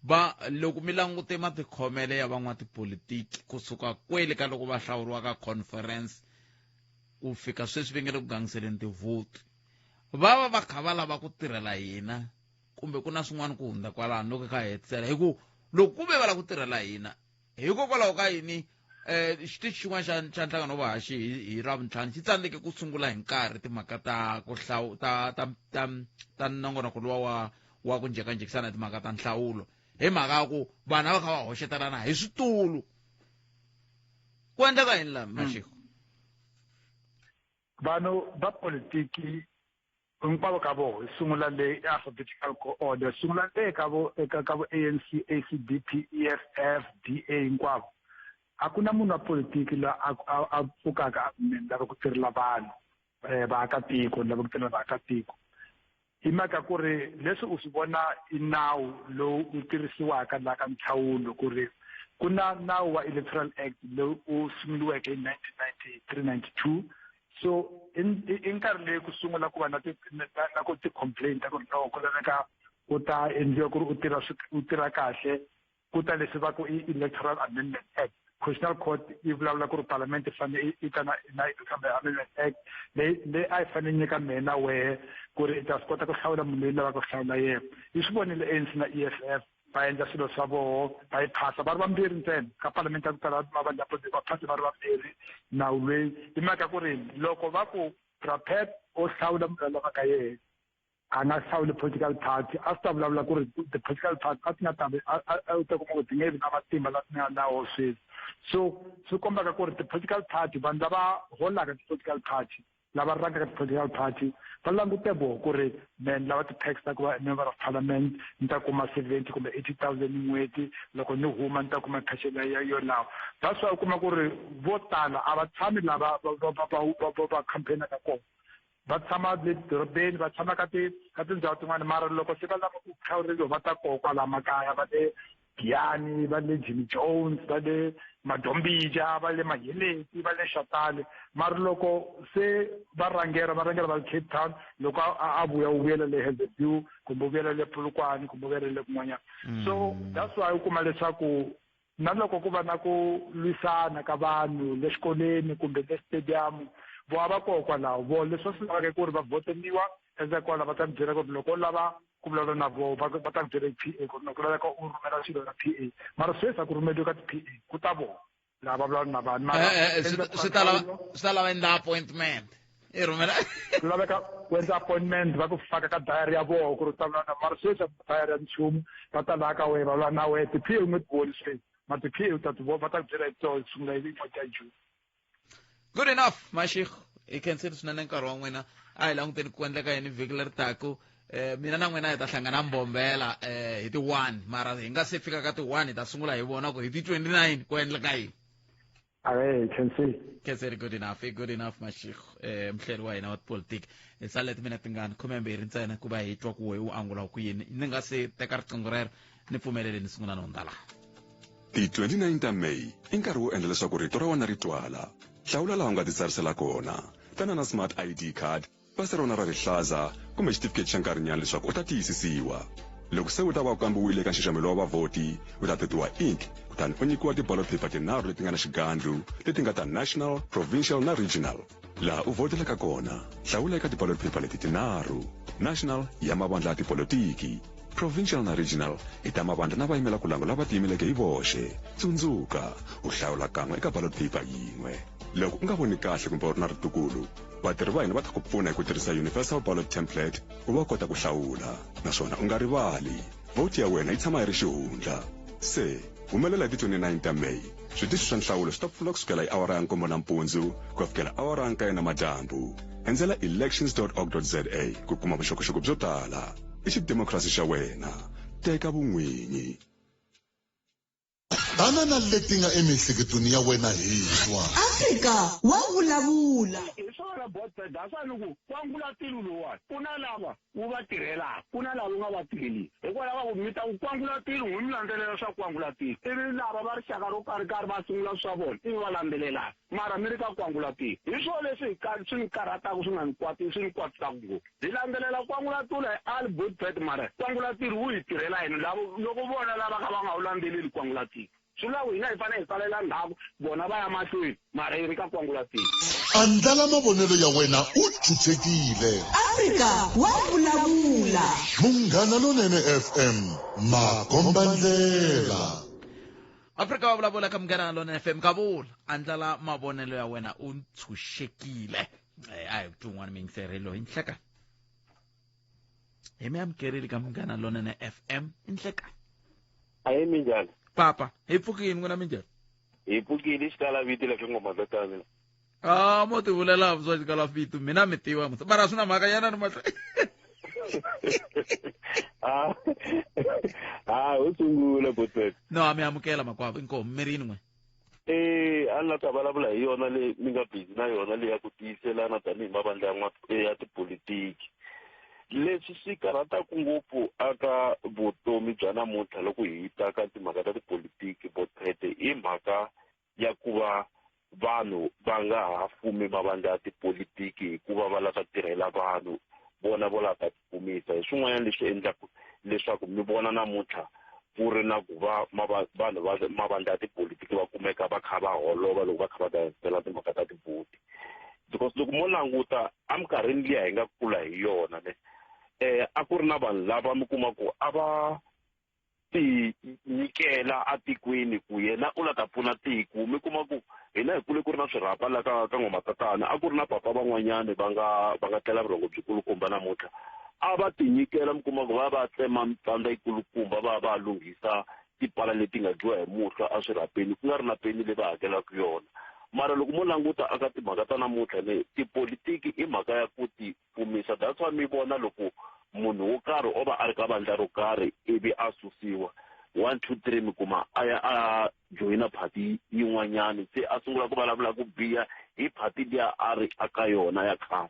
Va loko mi langute matikhomele ya van'watipolitiki kusuka kwele ka loko va hlawuriwa ka conference ku fika sweswi va nge le ku gangiseleni tivhoti, va va va kha va lava ku tirhela hina kumbe ku na swin'wana ku hundza kwalano loko kha hi hetisela? Hi ku loko ku ve va lava ku tirhela hina, hikokwalaho ka yini xitichi xin'wana xa nhlangano wa vahaxi hi Ravuntlhanu xi tsandzeke ku sungula hi nkarhi timhaka ta ku hlawu ta ta ta ta nongonoko luwa wa ku njhekanjhekisana timhaka ta nhlawulo, hi mhaka ya ku vanhu a va kha va hoxetelana hi switulu? Ku endleka yini laha, Mashiko? Vanhu va politiki hinkwavo ka voho, hi sungula le alphabetical order, sungula le ka vo eka ka vo ANC, ACDP, EFF, DA, hinkwavo, a ku na munhu wa politiki loyi a pfukaka a ku ni lava ku tirhela vanhu, vaakatiko, ni lava ku tirhela vaakatiko. Hi mhaka ku ri leswi u swi vona i nawu lowu u tirhisiwaka laha ka nhlawulo, ku ri ku na nawu wa Electoral Act lowu u sunguriweke hi 1993 92. So i nkarhi leyi ku sungula ku va na ku ti-complaint ta ku ri no, ku laveka ku ta endliwa ku ri u tirha kahle, ku ta leswi va ku i Electoral Amendment Act. Constitutional Court yi vulavula ku ri parliament yi fanele yi ta na Electoral Amendment Act leyi a yi fanele nyika mehe na wehe ku ri i ta swi kota ku hlawula munhu loyi lavaka ku hlawula yena. Yi swi vonile ANC na EFF, va endla swilo swa voho, va yi phasa va ri vambirhi ntsena ka parliament ya ku tala mavandla ya politiki, va phase va ri vambirhi nawu loyi. Hi mhaka ku ri loko va ku Prapet o hlawula munhu loyi lavaka yehe, a nga hlawuli political party, a swi ta vulavula ku ri the political party a ti nga ta a u ta kuma ku ti nge vi na matimba la ti nga na wo sweswi. So swi kombaka ku ri ti-political party, vanhu lava holaka ti-political party, lava rhangaka ti-political party, va langute voho ku ri man lava ti-tax ta ku va member of parliament, ni ta kuma 70 kumbe 80,000 hi n'hweti, loko ni huma ni ta kuma pension ya yolawo. That's why u kuma ku ri vo tala a va tshami lava va campaignaka kona, va tshama le dorobeni, va tshama ka tindhawu tin'wani, mara loko se va lava ku hlawuriwa va ta koho kwala makaya, va le Giyani, va le Jimmy Jones, va le Madombija, va le Maheleti, va le Xatale. Mara loko se va rhangela, va rhangela va le Cape Town, loko a vuya u vuyela le Hazyview kumbe u vuyela le Polokwane kumbe u vuyela le kun'wanyana. So that's why u kuma leswaku na loko ku va na ku lwisana ka vanhu le xikolweni kumbe le stadium, vo a va koho kwalaho. Vo leswi va swi lavaka ku ri va vhoteliwa, endzhaku kwalaho va ta mi byela ku ri loko u lava ku vulavula na voho va ta ku byela hi PA ku ri loko laveka u rhumela swilo na PA. Mara sweswi a ku rhumeliwi ka ti-PA, ku ta vona laha va vulavula na vanhu. Mara swi ta lava endla appointment i rhumela. Ku laveka ku endla appointment, va ku faka ka diary ya voho ku ri u ta vulavula na. Mara sweswi a diary ya nchumu, va ta laha ka wena va vulavula na wena. Ti-PA u nge ti voni sweswi, ma ti-PA u ta ti vona, va ta ku byela hi toho sungula hi n'hweti ya June. Good enough, Mashiko, hi khensile swinene nkarhi wa n'wina. A hi languteni ku endleka yini vhiki leri taku. Mina na n'wina hi ta hlangana Mbombela hi ti 1, mara hi nga se fika ka ti 1 hi ta sungula hi vona ku hi ti 29 ku endleka yini. Ahe, khensile. Khensile, good enough, good enough, Mashiko, mhleri wa hina wa tipolitiki. Hi sale timina tingani 12 ntsena ku va hi twa ku we u angula ku yini. Ni nga se teka riqingho rero, ni pfumelele ni sungula no hundza laha. Ti 29 ta May i nkarhi wo endla leswaku rito ra wena ri twala. Hlawula laha u nga titsarisela kona. Tana na smart ID card, pasi ra wena ra rihlaza kumbe xitifiketi xa nkarhinyana leswaku u ta tiyisisiwa. Loko se u ta va u kambiwile eka nxaxamelo wa vavhoti, u ta totiwa ink kutani u nyikiwa ti-ballot paper tinharhu leti nga na xigandlu leti nga ta national, provincial na regional. Laha u vhotelaka kona, hlawula eka ti-ballot paper leti tinharhu. National ya mavandla ya tipolotiki, provincial na regional i ta mavandla na vayimela ku langu lava tiyimeleke hi voxe. Tsundzuka, u hlawula kan'we eka ballot paper yin'we. Loko u nga voni kahle kumbe u ri na ritukulu, vatirhi va hina va ta ku pfuna hi ku tirhisa universal ballot template ku va u kota ku hlawula. Naswona u nga rivali, vhoti ya wena yi tshama yi ri xihundla. Se, humelela hi ti 29 ta May. Switichi swa nhlawulo swi ta pfula kusukela hi awara ya nkombo nampundzu ku ya fikela awara ya nkaye namadyambu. Endzela elections.org.za ku kuma vuxokoxoko byo tala. I xidemokirasi xa wena. Teka vun'winyi. Tana na leti nga emiehleketweni ya wena hi twa. Afrika wa vulavula. Hi swona Botbet that's why ni ku kwangulatilo lowuwani ku na lava wu va tirhelaka ku na lava wu nga va tirheliki hikwalaho ka ku mi ta ku kwangulatilo n'wi mi landzelela swa kwangulatilo ivi lava va rixaka ro karhi karhi va sungula swa vona ivi va landzelelana mara mi ri ka kwangulatilo hi swona leswi hi swi ni karhataka swi nga ni kwati swi ni kwatisaka ngopfu hi landzelela kwangulatilo hi ali Botbet mara kwangulatilo wu hi tirhela yini lavo loko vona lava ka va nga wu landzeleli kwangulatilo swi vula ku hina hi fanele hi salela ndzhaku vona va ya mahlweni mara yi ri ka kwangulatilo. Andlala mavonelo ya wena u chuchekile. Afrika wa vulavula. Munghana Lonene FM, makombandlela. Afrika wa vulavula ka Munghana Lonene FM ka vula andlala mavonelo ya wena u ntshunxekile. A hi ku un'wana miyingiseri loyi nhleka. Hi mi amukerile ka Munghana Lonene FM nhleka. Ahe minjhani? Papa, hi pfukile n'wina minjhani? Hi pfukile xikala vito la xingoma ta tani. Ah, mo ti vulela swa xikala vito, mina mi tiva musa. Mara swi na mhaka yana ni mahlo. Ah. Ah, u sungula botset. No, a mi amukela makwavo, inkomu mi ri yini n'we? Eh, a ni la ta vulavula hi yona leyi mi nga busy na yona leyi ya ku tiyiselana tanihi mavandla ya ya tipolitiki. Leswi swi karhataka ngopfu aka vutomi bya namuntlha loko hi ta ka timhaka ta tipolitiki bophete i mhaka ya ku va vanhu va nga ha fumi mavandla ya tipolitiki hikuva va lava ta tirhela vanhu vona vo lava ta tifumisa. Hi swin'wanyana leswi endlaka leswaku mi vona namuntlha ku ri na ku va vanhu va mavandla ya tipolitiki va kumeka va kha va holova loko va kha va ta timhaka ta tivhoti. Because loko mo languta eminkarhini liya hi nga kula hi yona ne a ku ri na vanhu lava mi kuma ku a va ti nyikela atikweni ku yena u la ta pfuna tiko. Mi kuma ku hina hi kule ku ri na swirhapa la ka ka N'wamatatana, a ku ri na papa van'wanyani va nga tlela vurhongo byikulukumba namuntlha a va ti nyikela, mi kuma ku va va tsema mitsandza yikulukumba va va lunghisa tipala leti nga dyiwa hi muhlwa eswirhapeni ku nga ri na peni leyi va hakelaka yona. Mara loko mo languta aka timhaka ta namuntlha ne tipolitiki i mhaka ya ku ti pfumisa. That's why mi vona loko munhu wo karhi o va a ri ka vandla ro karhi ivi a susiwa 1 2 3 mi kuma a ya a joyina party yin'wanyani se a sungula ku vulavula ku biha hi party liya a ri aka yona ya khale.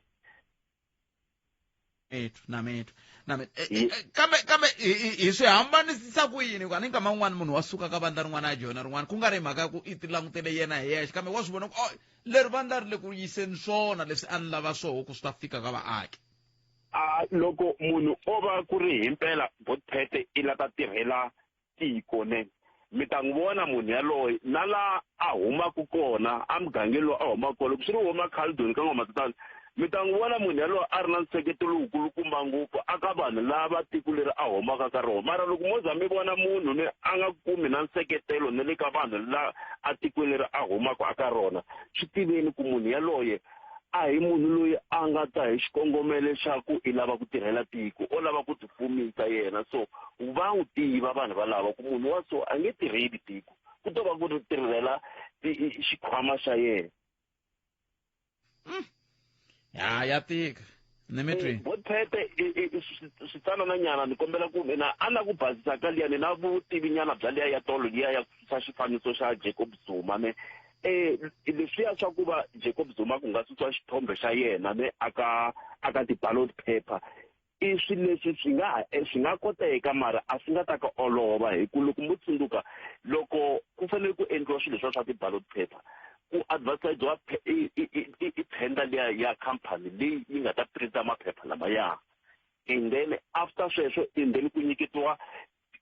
Na methu kambe hi swi hambanisisa ku yini? Hikuva ni nkama wun'wani munhu wa suka ka vandla rin'wana a joyina rin'wana ku nga ri mhaka ya ku i ti langutele yena hi yexe, kambe wa swi vona ku oh, leri vandla ri le ku yiseni swona leswi a ni lava swoho ku swi ta fika ka vaaki. A loko munhu o va ku ri himpela Botphete i la ta tirhela tiko ne mi ta n'wi vona munhu yaloye na la a humaka kona emugangeni lowu a humaka kona. Loko swi ri huma Caledon ka N'wamatatana mi ta n'wi vona munhu yaloye a ri na nseketelo lowukulukumba ngopfu aka vanhu lava tiko leri a humaka ka rona. Mara loko mo za mi vona munhu ni a nga kumi na nseketelo ni le ka vanhu la atikweni leri a humaka aka rona, swi tiveni ku munhu yaloye a hi munhu loyi a nga ta hi xikongomelo xa ku i lava ku tirhela tiko, o lava ku tifumisa yena. So va n'wi tiva vanhu valava ku munhu wa so a nge tirheli tiko, ku to va ku ri tirhela xikhwama xa yena. Ya tika ni mi twi. Botphete switsanana nyana ni kombela ku mina a na ku basisa ka liya ni na vutivi nyana bya liya ya tolo liya ya ku susa xifaniso xa Jacob Zuma ne. Leswiya swa ku va Jacob Zuma ku nga susiwa xithombe xa yena ne aka ti-ballot paper i swilo leswi swi nga swi nga koteka mara a swi nga ta ka olova, hi ku loko mo tsundzuka loko ku fanele ku endliwa swilo leswiya swa ti-ballot paper ku advertise-iwa i tender liya ya company leyi yi nga ta printa maphepha lamaya. And then after sweswo, and then ku nyiketiwa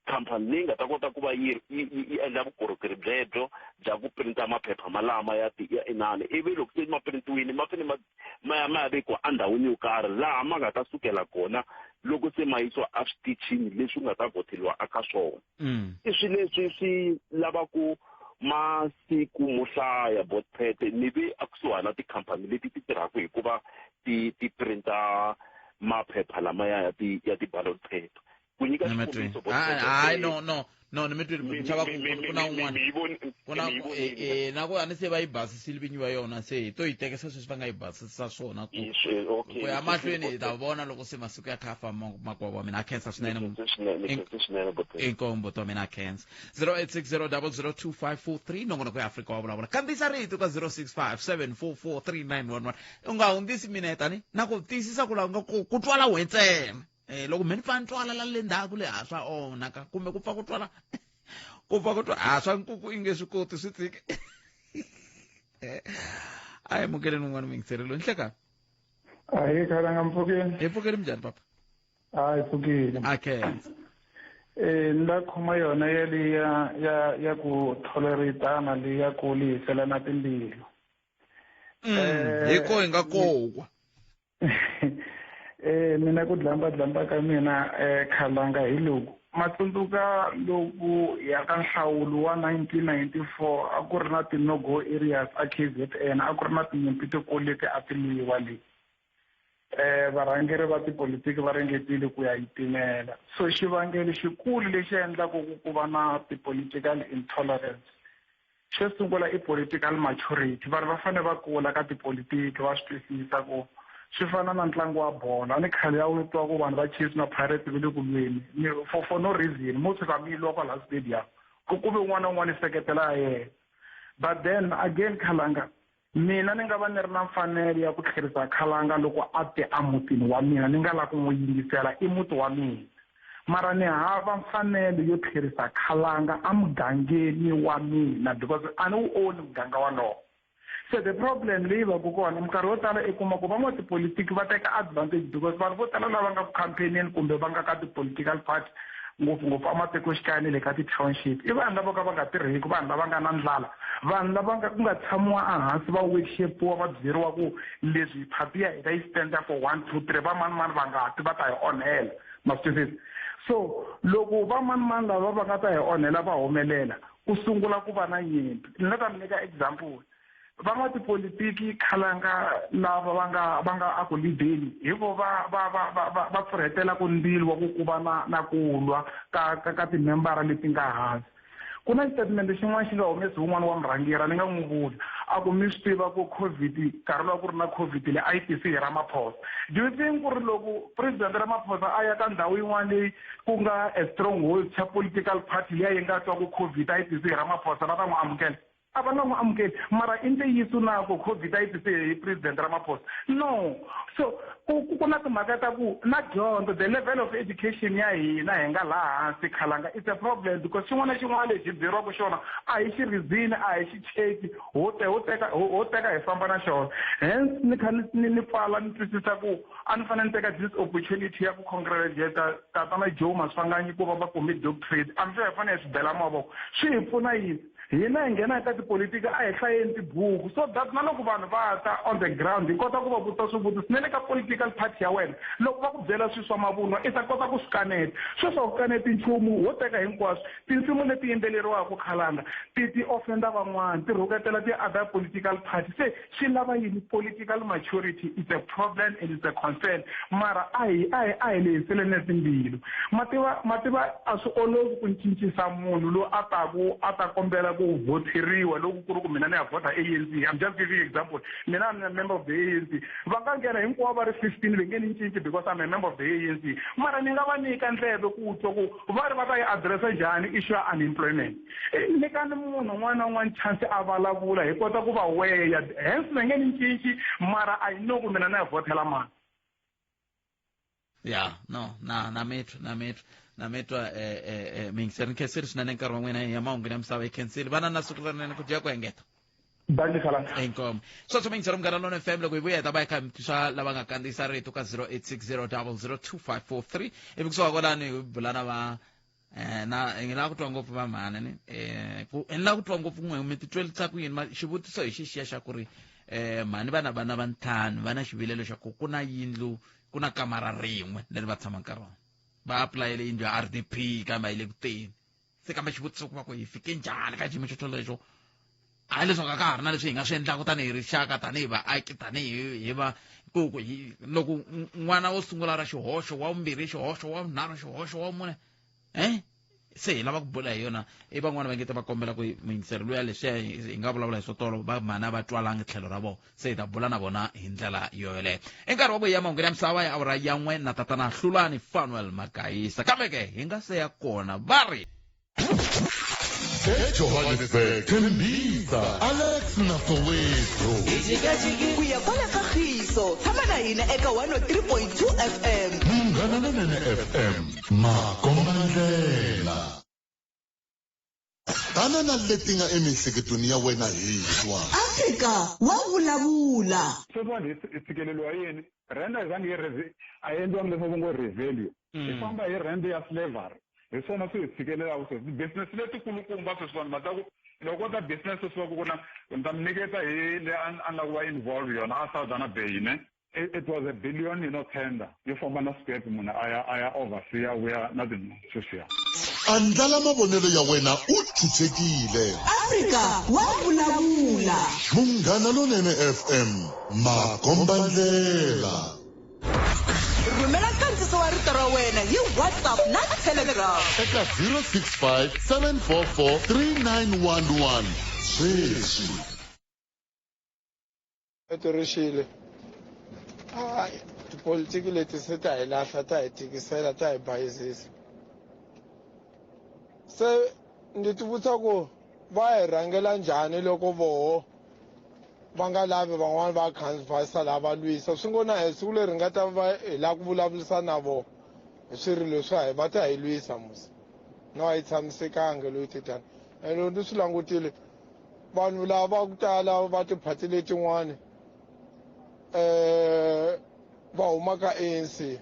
khampani leyi nga ta kota ku va yi yi endla vukorhokeri byebyo bya ku printa maphepha malama ya ya inani. Ivi loko se ma printiwile, ma fanele ma ya ma ya vekiwa endhawini yo karhi laha ma nga ta sukela kona loko se ma yisiwa eswitichini leswi nga ta voteriwa eka swona. I swilo leswi swi lavaku masiku mo hlaya, botpete ni ve ekusuhani na tikhampani leti ti tirhaka hikuva ti printa maphepha lamaya ya ti-ballot paper. Ku nyika xikombiso, hayi, no, ni mi twile. Ni chava ku ku na un'wana ku na na ku a ni se va yi basisile vinyi va yona, se hi to yi tekisa sweswi va nga yi basisa swona ku ya mahlweni. Hi ta vona loko se masiku ya kha a famba. Makwavo wa mina, a khensa swinene. Inkombo to mina, a khensa. 0860 00 2543, nongonoko ya Afrika wa Vulavula. Kandziyisa rito ka 065 744 3911. U nga hundzisi mineta ni na ku tiyisisa ku la nga ku twala we ntsena. Loko mhe ni pfa ni twala la le ndzhaku le, ha swa onhaka, kumbe ku pfa ku twala, ku pfa ku twala ha swa nkuku, i nge swi koti, swi tshike. A hi mukeleni un'wana muyingiseri loyi. Nhlekani. Ahi, khalanga, mpfukeni. Hi pfukeli, minjhani papa? Hayi, pfukile. A khensa. Ni la khoma yona yaliya ya ku toleratana, leyi ya ku lehiselana timbilu. Hi ko hi nga kokwa. Mina ku dlamba dlamba ka mina, khalanga, hi loku matsundzuka loko ya ka nhlawulo wa 1994, a ku ri na ti-no-go areas a KZN, a ku ri na tinyimpi tikulu leti a ti lwiwa le. Varhangeri va tipolitiki va ringetile ku ya yi timela. So xivangelo xikulu lexi endlaku ku va na ti-political intolerance, xo sungula i political maturity. Vanhu va fanele va kula ka tipolitiki, va swi twisisa ku swi fana na ntlangu wa bolo. A ni khale ya u twa ku vanhu va Chiefs na Pirates va le ku lweni for no reason, mo tshuka mi lwa kwala stadium, ku ve un'wana na un'wana i seketela ya yena. But then again, khalanga, mina ni nga va ni ri na mfanelo ya ku tlherisa khalanga loko a te emutini wa mina ni nga lavi ku n'wi yingisela, i muti wa mina, mara ni hava mfanelo yo tlherisa khalanga emugangeni wa mina because a ni wu oni muganga walowo. Se the problem leyi va ku kona minkarhi yo tala, i kuma ku van'watipolitiki va teka advantage because vanhu vo tala lava nga ku campaigneni kumbe va nga ka ti-political party, ngopfungopfu ematikoxikaya ni le ka ti-township, i vanhu lava ka va nga tirheki, vanhu lava nga na ndlala, vanhu lava nga ku nga tshamiwa ehansi va workshopiwa, va byeriwa ku leswi party ya hina yi stand for one, two, three, va mani mani va nga ti va ta hi onhela. Ma swi twisisa? So loko va mani mani lava va nga ta hi onhela va humelela, ku sungula ku va na nyimpi. Ni nga ta mi nyika example: van'watipolitiki, khalanga, lava va nga a ku lideni, hi vo va pfurhetelaka ndzilo wa ku va na ku lwa ka timembara leti nga hansi. Ku na xitatimende xin'wana xi nga humesi wun'wana wa murhangeri, a ni nga n'wi vuli, a ku mi swi tiva ku COVID, nkarhi lowu a ku ri na COVID le, a yi tisi hi Ramaphosa. Do you think ku ri loko president Ramaphosa a ya ka ndhawu yin'wana leyi ku nga a stronghold xa political party liya yi nga twa ku COVID a yi tisi hi Ramaphosa, va ta n'wi amukela? A va nga n'wi amukeli. Mara i ntiyiso na ku COVID a yi tisi hi president Ramaphosa? No. So ku na timhaka ta ku na dyondzo, the level of education ya hina hi nga laha hansi, khalanga, it's a problem because xin'wana na xin'wana lexi hi byeriwaka xona a hi xi reason, a hi xi cheki, ho teka hi famba na xona. Hence ni kha ni pfala ni twisisa ku a ni fanele ni teka this opportunity ya ku congratulate tatana Joe Maswanganyi ku va va kume doctorate. I'm sure hi fanele hi swi bela mavoko. Swi hi pfuna yini? Hina hi nghena eka tipolitiki, a hi hlayeni tibuku so that na loko vanhu va ta on the ground hi kota ku va vutisa swivutiso. Na le ka political party ya wena, loko va ku byela swilo swa mavunwa, i ta kota ku swi kaneta. Sweswi a ku kaneti nchumu, wo teka hinkwaswo. Tinsimu leti yimbeleriwaka, khalanga, ti offenda van'wana, ti rhuketela ti-other political party. Se swi lava yini? Political maturity is a problem and it's a concern, mara a hi lehiseleni timbilu. Mativa a swi olovi ku cincisa munhu loyi a taku a ta kombela ku voteriwa. Loko ku ri ku mina ni ya vhota ANC, I'm just giving example, mina I'm a member of the ANC, va nga nghena hinkwavo va ri 15, va nge ni cinci because I'm a member of the ANC. Mara ni nga va nyika ndleve ku twa ku va ri va ta yi addressa njhani issue ya unemployment. Nyikani munhu un'wana na un'wana chance a vulavula, hi kota ku va weya. Hence va nge ni cinci, mara I know ku mina na ya vhotela mani. Ya, no, na mitwa. Miyingiseri, ni khenseli swinene nkarhi wa n'wina. Ya mahungu ya misava, yi khenseli vana na siku rinene ku dya ku engeta. Dankie Khalanga. Inkomo. Sweswo mi yingisela Munghana Lonene FM loko hi vuya hi ta va hi kha hi mi twisa lava nga kandziyisa rito ka 0860002543 ivi kusuka kwalani hi bula na va eh, na hi lava ku twa ngopfu va mhani ni eh, ku hi lava ku twa ngopfu n'we mi titwelisa ku yini xivutiso hi xixiya xa ku ri eh, mhani va na vana va ntlhanu va na xivilelo xa ku ku na yindlu ku na kamara rin'we leri va tshamaka ka rona va apulayele yindlu ya RDP kambe a yi le ku teni se kambe xivutiso ku va ku hi fike njhani ka xiyimo xo xolexo hayi leswaku a ka ha ri na leswi hi nga swi endlaka tanihi rixaka tanihi vaaki tanihi hi va ku ku hi loko n'wana wo sungula ra xihoxo wa vumbirhi xihoxo wa vunharhu xihoxo wa mune eh se hi lava ku bula hi yona i van'wana va nge te va kombela ku muyingiseri luya leswiya hi nga vulavula hi swo tolo va mhana va twalangi tlhelo ra vona se hi ta bula na vona hi ndlela yo yoleyo i nkarhi wa ku ya mahungeni ya misava ya awara ya n'we na tatana hlulani fanuel magayisa kambe ke hi nga se ya kona va ri ejohannesburg tembisa alex na soweto ku ya kwala ka khiso tshama na hina eka 103.2 fm munghana lonene fm makombandlela tana na leti nga emiehleketweni ya wena hi twa Afrika wa vulavula Sweswiwani hi tshikeleriwa yini rent a yi zangi yi a yi endliwangi leswaku ngo revalue hi famba hi rent ya slavery hi swona swi hi tshikelelaka sweswi ti-business letikulukumba sweswiwani mata ku loko ko ta business sweswi va ku ku na ni ta mi nyiketa hi le a ni lava ku va involve yona a Southern Bay ne it was a billion you know tender yo famba na skepe munhu a ya a ya oversea a vuya na tinhundzu sweswiya Andlala mavonelo ya wena u chuchekile. Afrika wa vulavula. Munghana Lonene FM, makombandlela. Rhumela nkandziso wa rito ra wena hi WhatsApp na Telegram. Eka 065 744 3911 sweswi. Tirixile hayi tipolitiki leti se ta hi lahla ta hi tikisela ta hi bayizisa se ndzi tivutisa ku va hi rhangela njhani loko voho va nga lavi van'wani va canvasa laha va lwisa swi ngo na hi siku leri nga ta va hi lava ku vulavurisa na vona hi swirilo swa hi va ta hi lwisa musi no a yi tshamisekanga loyi titani ene loko ndzi swi langutile vanhu lava va ku tala va tiphati letin'wani um va huma ka ANC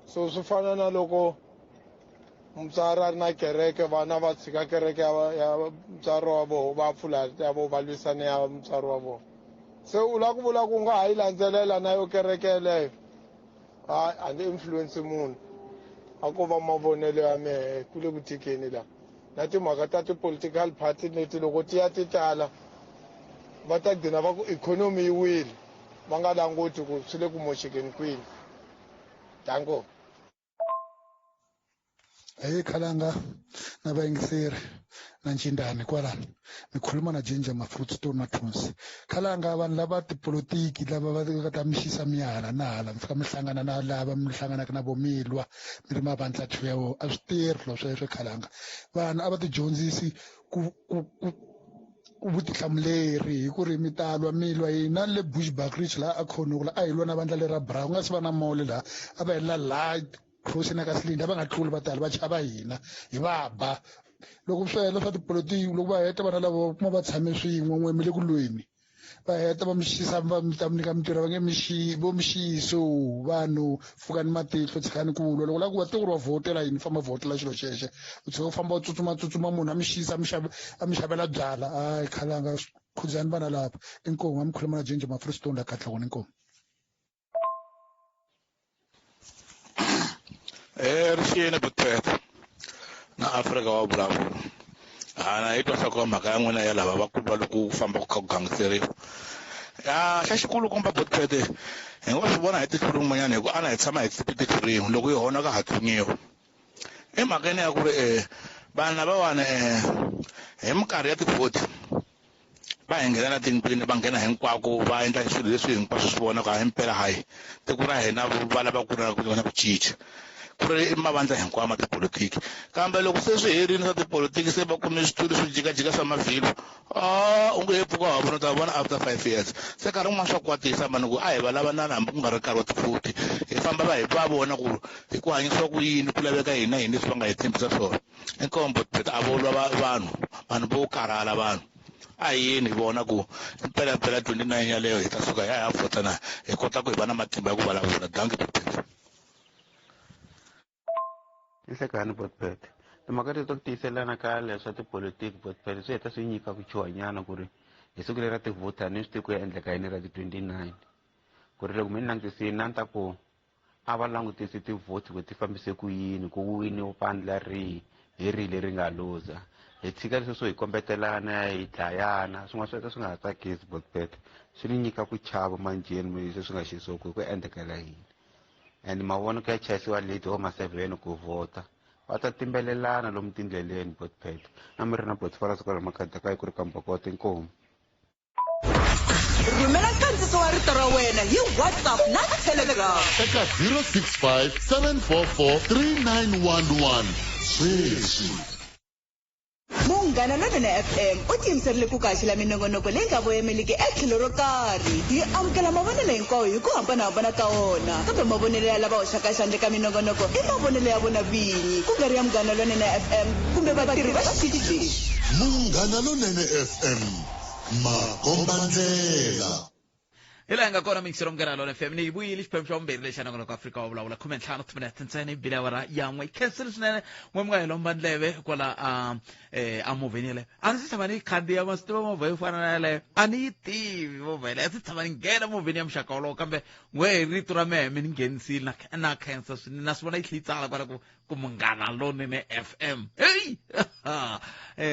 so swi fana na loko mutswari a ri na kereke vana va tshika kereke ya mutswari wa vona va pfula ya vona va lwisana ya mutswari wa vona se u lava ku vula ku nga ha yi landzelela na yo kereke yeleyo hayi a ndzi influence munhu a ko va mavonelo ya mehe ku le ku tikeni laha na timhaka ta ti-political party leti loko ti ya ti tala va ta gcina va ku ikhonomi yi wile va nga languti ku swi le ku moxekeni kwini danko Hey Khalanga na vayingiseri na Ncindani kwalano mi khuluma na Ginger Mafruitstone Mathonsi Khalanga vanhu lava tipolotiki lava va nga ta mi xisa mi ya hala na hala mi fika mi hlangana na lava mi hlanganaka na vo mi lwa mi ri mavandla ya vona a swi tirhi swilo sweswo Khalanga vanhu a va ti dyondzisi ku ku ku vutihlamuleri hi ku ri mi ta lwa mi lwa hina le Bushbuckridge laha a Khonokwe la a hi lwa na vandla lera bra ku nga si va na mall laha a va helela laha crossing ka Silinda a va nga tluli va tala va chava hina hi va ba loko swi hela swa tipolotiki loko va heta vana lava va kuma va tshame swin'we n'we mi le ku lweni va heta va mi xisa va mi ta mi nyika mintirho va nge mi xi vo mi xiso vanhu pfukani matihlo tshikani ku lwa loko la ku va tiko ri va vhotela yini famba vhotela xilo xexo u tshika u famba u tsutsuma tsutsuma munhu a mi xisa a mi xave a mi xavela byala hayi khalanga khuzani vana lava inkomu a mi khuluma na Ginger Mafristone la Katlehong inkomu Rixini Butete na Afrika wa vulavula hana yi twa nhloko mhaka ya n'wina ya lava va ku lwa loko ku famba ku kha ku gangiseriwa ya xa xikulukumba Butete hi ngo swi vona hi tihlo rin'wanyana hi ku ana hi tshama hi tsipi tihlo rin'we loko yi honaka ha tlunyiwa emhakeni ya ku ri vanhu lavawani hi minkarhi ya tivhoti va hi nghena na tindlwini va nghena hinkwako va endla swilo leswi hinkwaswo swi vonaka hi mpela hayi tiko ra hina va lava ku ri na ku cinca ku ri mavandla hinkwawo ma tipolotiki kambe loko se swi herile swa tipolotiki se va kume switulu swi jikajika swa mavhilwa a u nge he pfuka wa vona u ta vona after 5 years se nkarhi wun'wana swa kwatisa mani ku a hi va lava na hambi ku nga ri nkarhi wa tifuti hi famba va hi va vona ku hi ku hanyisiwa ku yini ku laveka yini na yini leswi va nga hi tshembisa swona inkombo a vo lwa vanhu vanhu vo karhala vanhu. A hi yeni hi vona ku mpelampela 29 yaleyo hi ta suka hi ya hi ya vhota na hi kota ku hi va na matimba ya ku vulavula. Dankie Botpet. Nhlekani Botpet. Timhaka leti to ku tiyiselana ka leswa tipolitiki Botpet swi heta swi nyika ku chuhanyana ku ri hi siku leri ra tivhoti a ni swi tivi ku ya endleka yini ra ti-29 ku ri loko mi ni langutisini a ni ta ku a va langutisi tivhoti ku ti fambise ku yini ku wini vandla rihi hi rihi leri nga luza hi tshika leswi swo hi kombetelana hi dlayana swin'wana swi heta swi nga ha tsakisi Botpet swi ni nyika ku chava manjheni leswi swi nga xiswona ku hi ku endlekela yini and mavona ku ya chayisiwa late ho ma 7 ku vhota va ta timbelelana lomu tindleleni Botpet na mi ri na Botfaras kwala makhadi ka yi ku ri kambokoto inkomu. Rhumela nkandziso wa rito ra wena hi WhatsApp na Telegram eka 065 744 3911 sweswi. Munghana Lonene FM u tiyimiserile ku ku haxela minongonoko leyi nga voyemeliki etlhelo ro karhi. Hi amukela mavonelo hinkwawo hi ku hambanahambana ka wona, kambe mavonelo ya lava hoxaka xandla eka minongonoko i mavonelo ya vona vinyi, ku nga ri ya Munghana Lonene FM kumbe vatirhi va xitichi lexi. Munghana Lonene FM makombandlela. Hi laha hi nga kona mixero munghana lona fm ni yi vuyile xiphemu xa vumbirhi lexi nongonoko Afrika wa vulavula 15 timinete ntsena yi bile awara yan'we yi khensile swinene n'we mi nga hi lomba ndleve kwala a a movheni yeleyo a ndzi tshama ni yi khandziya ma swi tiva movha yo fana na yeleyo a ni yi tivi movha yeleyo a ndzi tshama ni nghena movheni ya muxaka wolowo kambe n'we hi rito ra mehe mi ni nghenisile na na khensa swinene na swi vona yi tlhe yi tsala kwala ku ku munghana lonene fm heyi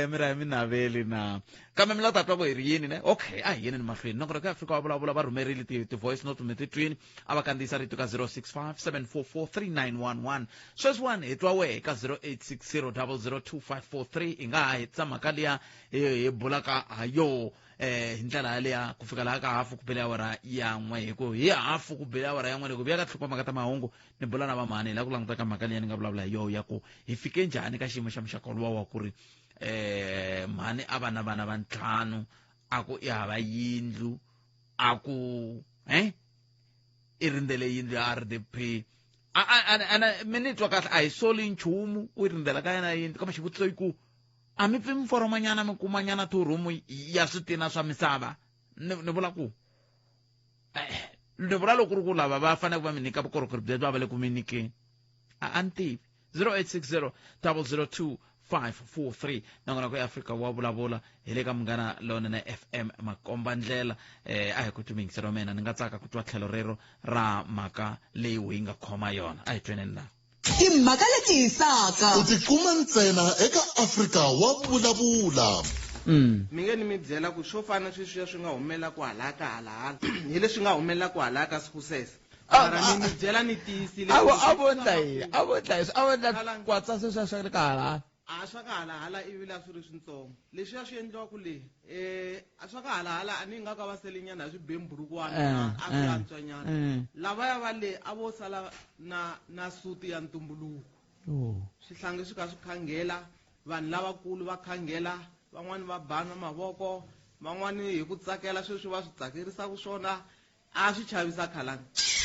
mi ra mi naveli na kambe mi la ta twa ku hi ri yini ne okay a hi yeni ni mahlweni nongonoko ya Afrika wa vulavula va rhumerile ti-voice note mi ti twini a va kandziyisa rito ka 065 744 3911 sweswiwani hi twa wehe ka 0860 002543 hi nga ha hetisa mhaka liya hi bulaka ha yoho hi ndlela yaleya ku fika laha ka hafu ku bele awara ya n'we hi ku hi hafu ku bele awara ya n'we loko vuya ka tlhoko mhaka ta mahungu ni bula na vamhani hi lava ku languta ka mhaka leyi ni nga vulavula hi yoho ya ku hi fike njhani ka xiyimo xa muxaka luwa wa ku ri mhani a va na vana va ntlhanu a ku i hava yindlu a ku i rindzele yindlu ya RDP a mi ni twa kahle a hi soli nchumu ku rindzela ka yena yindlu kambe xivutiso i ku a mi pfi mi foromanyana mi kumanyana two-room ya switina swa misava ni vula ku ni vula loko ku ri ku lava va fanele va mi nyika vukorhokeri byebyo a va le ku mi nyikeni a ni tivi 0860 002 543 nongonoko ya Afrika wa vulavula hi le ka Munghana Lonene FM makomba ndlela a hi ku twi miyingiselo wa mina ni nga tsaka ku twa tlhelo rero ra mhaka leyi yi nga khoma yona a hi tweneni laha Timhaka leti hisaka. U ti kuma ntsena eka Afrika wa Vulavula. Mi nge ni mi byela ku swo fana sweswiya swi nga humelela kwalaya ka halahala hi leswi nga humelela kwalaya ka Sikusese. Mara ni mi byela ni tiyisile A vo a vo ndla yini? A vo ndla yini? A vo ndla kwatsa sweswiya swa le ka halahala. A swa ka halahala ivi la swi ri swintsongo. Leswiya swi endliwa ku le a swa ka halahala a ni nga ka va sele nyana hi swibemburukwana a swi antswanyana. Lavaya va le a vo sala na na suti ya ntumbuluko. Swihlangi swi kha swi khangela, vanhu lavakulu va khangela, van'wani va bana mavoko, van'wani hi ku tsakela sweswi va swi tsakerisaka swona. A swi chavisa khalanga.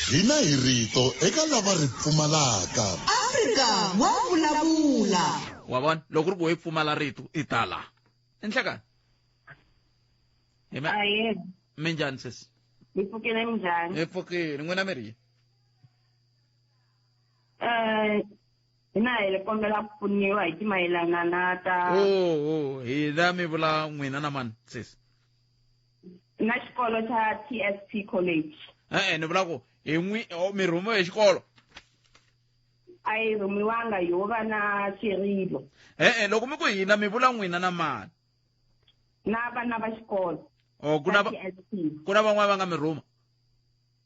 Hina hi rito eka lava ri pfumalaka. Afrika wa vulavula. Wa vona loko ri ku i pfumala rito i ta la. Enhlekani. Ahee. Minjhani sesi? Hi pfukile minjhani? Hi pfukile. N'wina mi ri yini? Hina hi kombela ku pfuniwa hi timayelana na ta Oh, oh, hina mi vula n'wina na mani sesi? Na xikolo xa TSP College. E-e, ni vula ku hi n'wi oh, mi rhumiwe hi xikolo? A hi rhumiwanga, ho va na xirilo. E-e, loko mi ku hina mi vula n'wina na mani? Na vana va xikolo. Oh, ku na va TSP. Ku na van'wana va nga mi rhuma?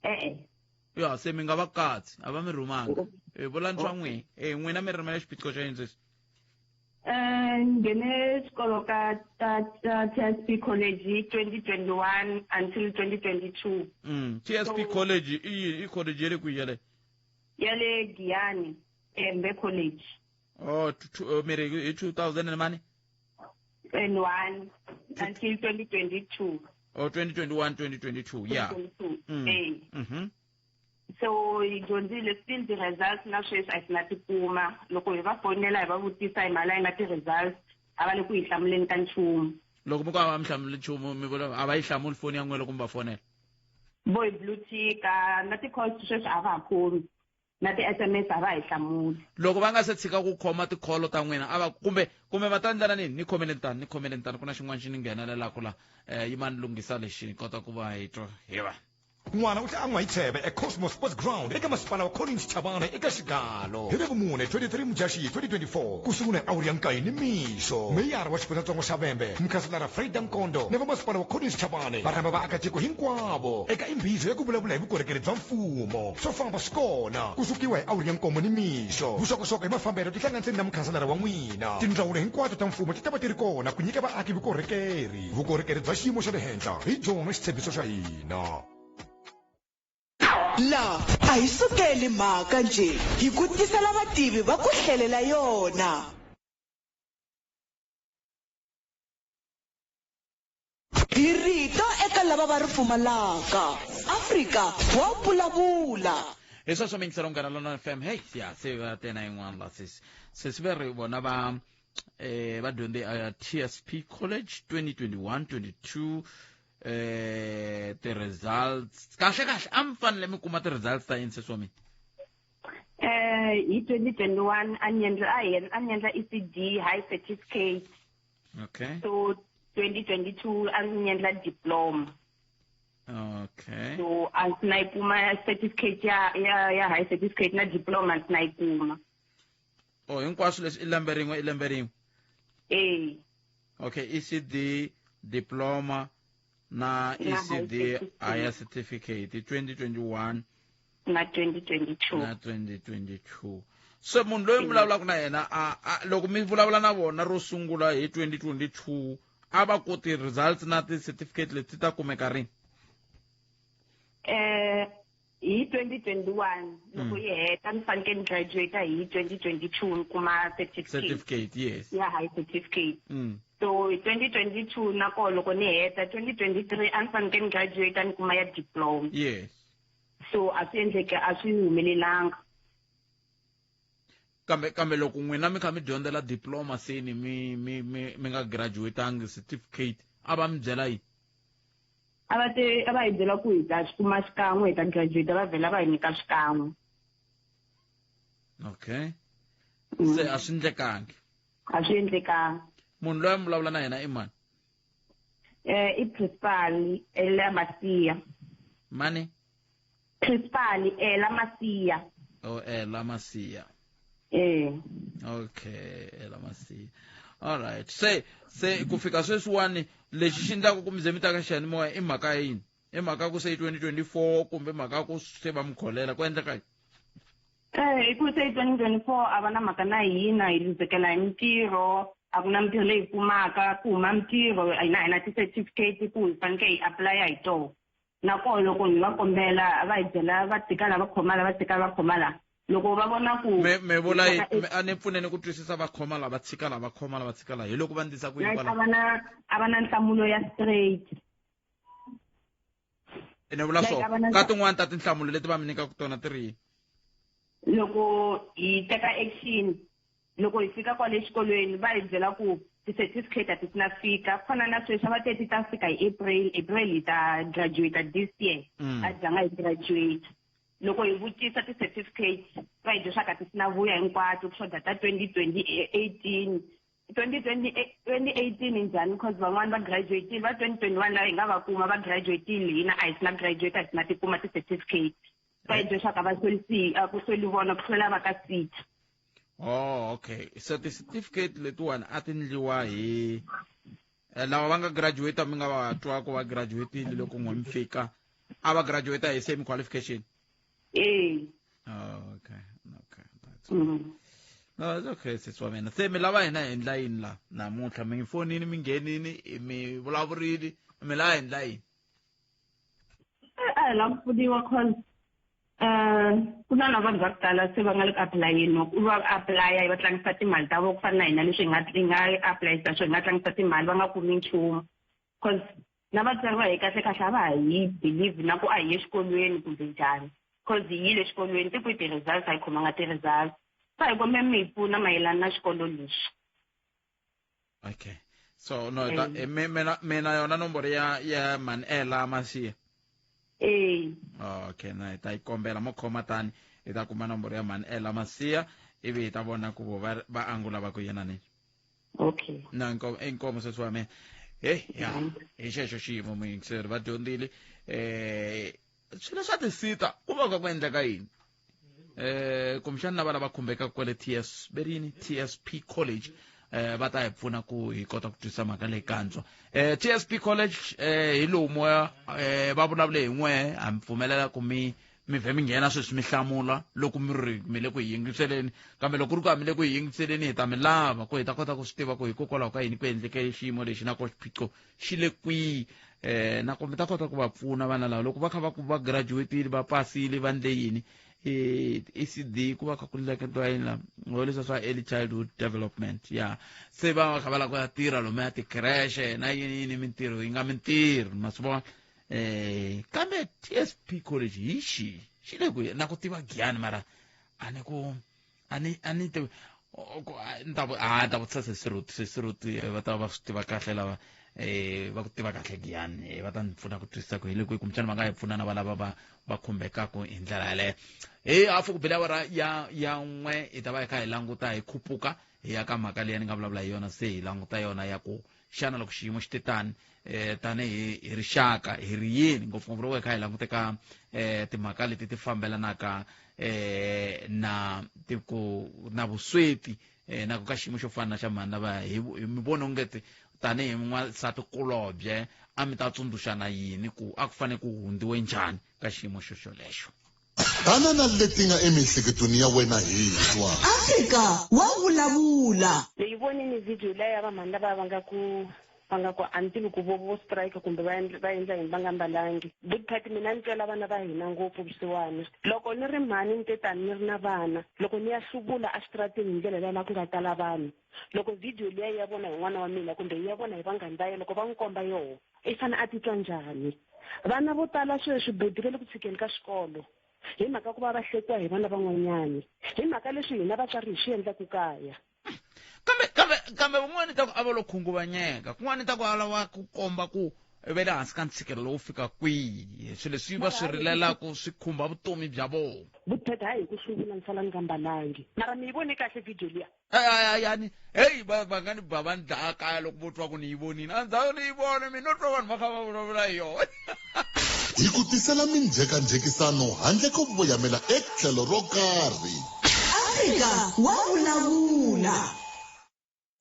E-e. Ya, se mi nga va katsi, a va mi rhumanga. E vulani swa n'wina. E n'wina mi rhumela xiphiqo xa yini sweswi? Nghene xikolo ka ta ta TSP College hi 2021 until 2022. TSP College i yini? I college ya le kwihi yaleyo? Ya le Giyani, Embe College. Oh, mi ri hi 2000 and mani? And one until 2022. Oh, 2021, 2022, yeah. 2022. So hi dyondzile still the results na sweswi a hi na ti kuma. Loko hi va fonela hi va vutisa hi mali na ti-results, a va le ku hi hlamuleni ka nchumu. Loko mi ku a va mi hlamuli nchumu mi vula a va yi hlamuli foni ya n'wina loko mi va fonela? Vo hi blue tick-a na ti-calls sweswi a va ha khomi na ti-S_M_S a va hi hlamuli. Loko va nga se tshika ku khoma tikholo ta n'wina a va kumbe kumbe va ta endlela nini ni khomeleni tani ni khomeleni tani ku na xin'wana xi ni nghenelelaka la um yima ni lunghisa lexi ni kota ku va hi twa hi va. N'wana u tlhe a n'wa hi tsheve eCosmos Sports Ground eka masipala wa Collins Chabane eka Xigalo hi Ravumune 23 Mudyaxihi 2024 ku sungula hi awuri ya nkaye nimixo. Meyara wa xifundzatsongo xa Vhembe Mukhanselara Freda Nkondo na vamasipala wa Collins Chabane va rhamba vaakatiko hinkwavo eka imbizo ya ku vulavula hi vukorhokeri bya mfumo. Swo famba swi kona ku sukiwa hi awuri ya nkombo nimixo. Vuxokoxoko hi mafambelo tihlanganiseni na mukhanselara wa n'wina. Tindzawulo hinkwato ta mfumo ti ta va ti ri kona ku nyika vaaki vukorhokeri. Vukorhokeri bya xiyimo xa le henhla hi byona xitshembiso xa hina. La a hi sukeli mhaka njhe hi ku tisela vativi va ku hlelela yona. Hi rito eka lava va ri pfumalaka. Afrika wa vulavula. Hi sweswo mi yingisela Munghana Lonene FM. Hey, ya se va tena yin'wana la sesi. Sesi va ri vona va eh va dyondze a TSP College 2021 22 eh ti-results kahle kahle a mi fanele mi kuma ti-results ta yini sesi wa mina? Hi 2021 a ni endla a hi a ni endla ECD high certificate. Okay. So 2022 a ni endla diploma. Okay. So a ndzi na yi kuma certificate ya ya ya high certificate na diploma ndzi na yi kuma. Oh hinkwaswo leswi i lembe rin'we i lembe rin'we. Eh. Okay, ECD diploma na ECD higher certificate 2021 na 2022 na 2022 se munhu loyi mi vulavulaka na yena a, a loko mi vulavula na vona ro sungula hi 2022 a va ku ti-results na ti-certificate leti ti ta kumeka rini? Eh hi 2021 loko yi heta ni fanekele ni graduate hi 2022 ni kuma certificate. Certificate, yes. Ya high certificate. So hi 2022 na koho loko ni heta 2023 a ni fanekele ni graduate ni kuma ya diploma. Yes. So a swi endleke a swi humelelanga. Kambe kambe loko n'wina mi kha mi dyondzela diploma seni mi mi mi mi nga graduatangi certificate a va mi byela yini? A va te a va hi byela ku hi ta swi kuma xikan'we hi ta graduate va vhela va hi nyika xikan'we. Okay. Se a swi endlekangi. A swi endlekanga. Munhu loyi a mi vulavula na yena i mani? I principal Ella Masia. Mani? Principal Ella Masia. Oh, Ella Masia. Eh. Okay, Ella Masia. All right. Se se ku fika sweswiwani lexi xi endlaka ku mi ze mi ta ka xiyanimoya i mhaka yini? I mhaka ku se i 2024 kumbe mhaka ku se va mi kholela ku endleka yini? Hi ku se 2024 a va na mhaka na hina hi luzekela hi mintirho a ku na mintirho leyi kumaka ku huma mintirho hina hi na ti-certificate ku hi fanekele hi apply-a hi tona na koho loko hi va kombela va hi byela va tika la va khoma la va tika va khoma la loko va vona ku me me vula a ni pfuneni ku twisisa va khoma la va tshika la va khoma la va tshika la hi loko va ndlisa ku yini kwala a va na a va na nhlamulo ya straight ni vula so ka tin'wani ta tinhlamulo leti va mi nyikaka tona ti ri yini loko hi teka action loko hi fika kwale xikolweni va hi byela ku ti-certificate a ti sina fika ku fana na sweswi a va te ti ta fika hi April April hi ta graduate this year a zanga hi graduate loko hi vutisa ti-certificate va hi byela swa ka ti sina vuya hinkwato ku xota ta 2018 2018 njhani because van'wani va graduate va 2021 lava hi nga va kuma va graduate-ile hina a hi sina graduate a hi sina ti kuma ti-certificate va hi byela swa ka va hlwerisi a ku hlweli vona ku hlwela va ka sita. Oh, okay. So ti-certificate letiwani a ti ndliwa hi lava va nga graduate mi nga va twa ku va graduate-ile loko n'we mi fika a va graduate hi same qualification? Eh. Oh, okay. Okay. That's No, it's okay sesi wa mina. Se mi lava hina hi endla yini la namuntlha? Mi fonini mi nghenini mi vulavurile mi lava hi endla yini? A hi lava ku pfuniwa cause ku na na vanhu va ku tala se va nga le ku apulayeni u va apulaya va tlangisa timali ta vona ku fana na hina leswi hi nga hi nga apulayisa swona hi nga tlangisa timali va nga kumi nchumu cause na vatswari va hi kahle kahle a va ha hi believe na ku a hi ye xikolweni kumbe njhani cause hi yile xikolweni ti kwihi ti-results a hi khomanga ti-results se hi kombela mi hi pfuna mayelana na xikolo lexi. Okay. So no ta Eh. eh, mina mina yona nomboro ya ya Manela Masiya. Eh. Okay, na hi ta yi kombela mo khoma tani hi ta kuma nomboro ya Manela Masiya ivi hi ta vona ku vo va va angula va ku yena ni. Okay. Na inkomo inkomo sesi wa mina. Hey, ya hi xexo xiyimo muyingiseri va dyondzile eh swilo swa tisita ku va ka ku endleka yini eh kumbexana na va lava khumbekaka kwale TS berini TSP College eh va ta hi pfuna ku hi kota ku twisisa mhaka leyi kantswa eh TSP College eh hi lowu moya eh va vulavule hi n'we ha mi pfumelela ku mi mi vhe mi nghena sweswi mi hlamula loko mi ri mi le ku hi yingiseleni kambe loko ku ri ku a mi le ku hi yingiseleni hi ta mi lava ku hi ta kota ku swi tiva ku hikokwalaho ka yini ku endleke xiyimo lexi na ko xiphiqo xi le kwihi eh na ku mi ta kota ku va pfuna vana lava loko va kha va ku va graduatile va pasile va ndle yini eh ECD ku va kha ku leketiwa yini la ngo leswa swa early childhood development ya se va va kha va lava ku ya tirha lomu ya tikhireshe na yini yini mintirho yi nga mintirho ma swi vona eh kambe TSP college hi xi xi le ku na ku tiva giyani mara a ni ku a ni a ni tivi ni ta a ta vutisa sesiruti sesiruti eh, va ta va swi tiva kahle lava eh va ku tiva kahle giyani eh, va ta ni pfuna ku twisisa ku hi le kwihi kumbexana va nga hi pfuna na va lava va va khumbekaka hi ndlela yaleyo hi hafu ku bile awara ya ya n'we hi ta va hi kha hi languta hi khupuka hi ya ka mhaka leyi ni nga vulavula hi yona se hi languta yona ya ku xana loko xiyimo xi te tani eh tanihi hi rixaka hi ri yini ngopfungopfu loko hi kha hi langute ka eh timhaka leti ti fambelanaka eh na tiku na vusweti eh na ku ka xiyimo xo fana na xa mhani lava hi hi mi vona ongeti tanihi n'wansati kulobye a mi ta tsundzuxana yini ku a ku fanele ku hundziwe njhani ka xiyimo xo xolexo Tana na leti nga emiehleketweni ya wena hi twa. Afrika wa vulavula. Ni yi vonini video liya ya vamhani lava va nga ku va nga ku a ni tivi ku vo vo strike kumbe va endla va endla yini va nga mbalangi. Big Pat mina ni twela vana va hina ngopfu vusiwana. Loko ni ri mhani ni te tani ni ri na vana loko ni ya hluvula exitarateni hi ndlela liya la ku nga tala vanhu loko video liya yi ya vona hi n'wana wa mina kumbe yi ya vona hi vanghani va yena loko va n'wi komba yoho i fane a titwa njhani. Vana vo tala sweswi buti va le ku tshikeni ka xikolo hi mhaka ku va va hlekiwa hi vana van'wanyani hi mhaka leswi hina vatswari hi swi endlaku kaya. Kambe kambe kambe van'wana ta ku a va lo khunguvanyeka kun'wana ta ku a lava ku komba ku va le hansi ka ntshikelelo wo fika kwihi swilo leswi va swi rilelaka swi khumba vutomi bya vona. Vupheta hayi hi ku hluvula ni sala ni nga mbalangi mara mi yi vone kahle video liya. Yani heyi va va nga ni ba va ni dlaya kaya loko vo twa ku ni yi vonile a ndzhaku ni yi vone mina no twa vanhu va kha va vulavula hi yona. Hi ku tisela minjhekanjhekisano handle ko voyamela etlhelo ro karhi. Afrika wa vulavula.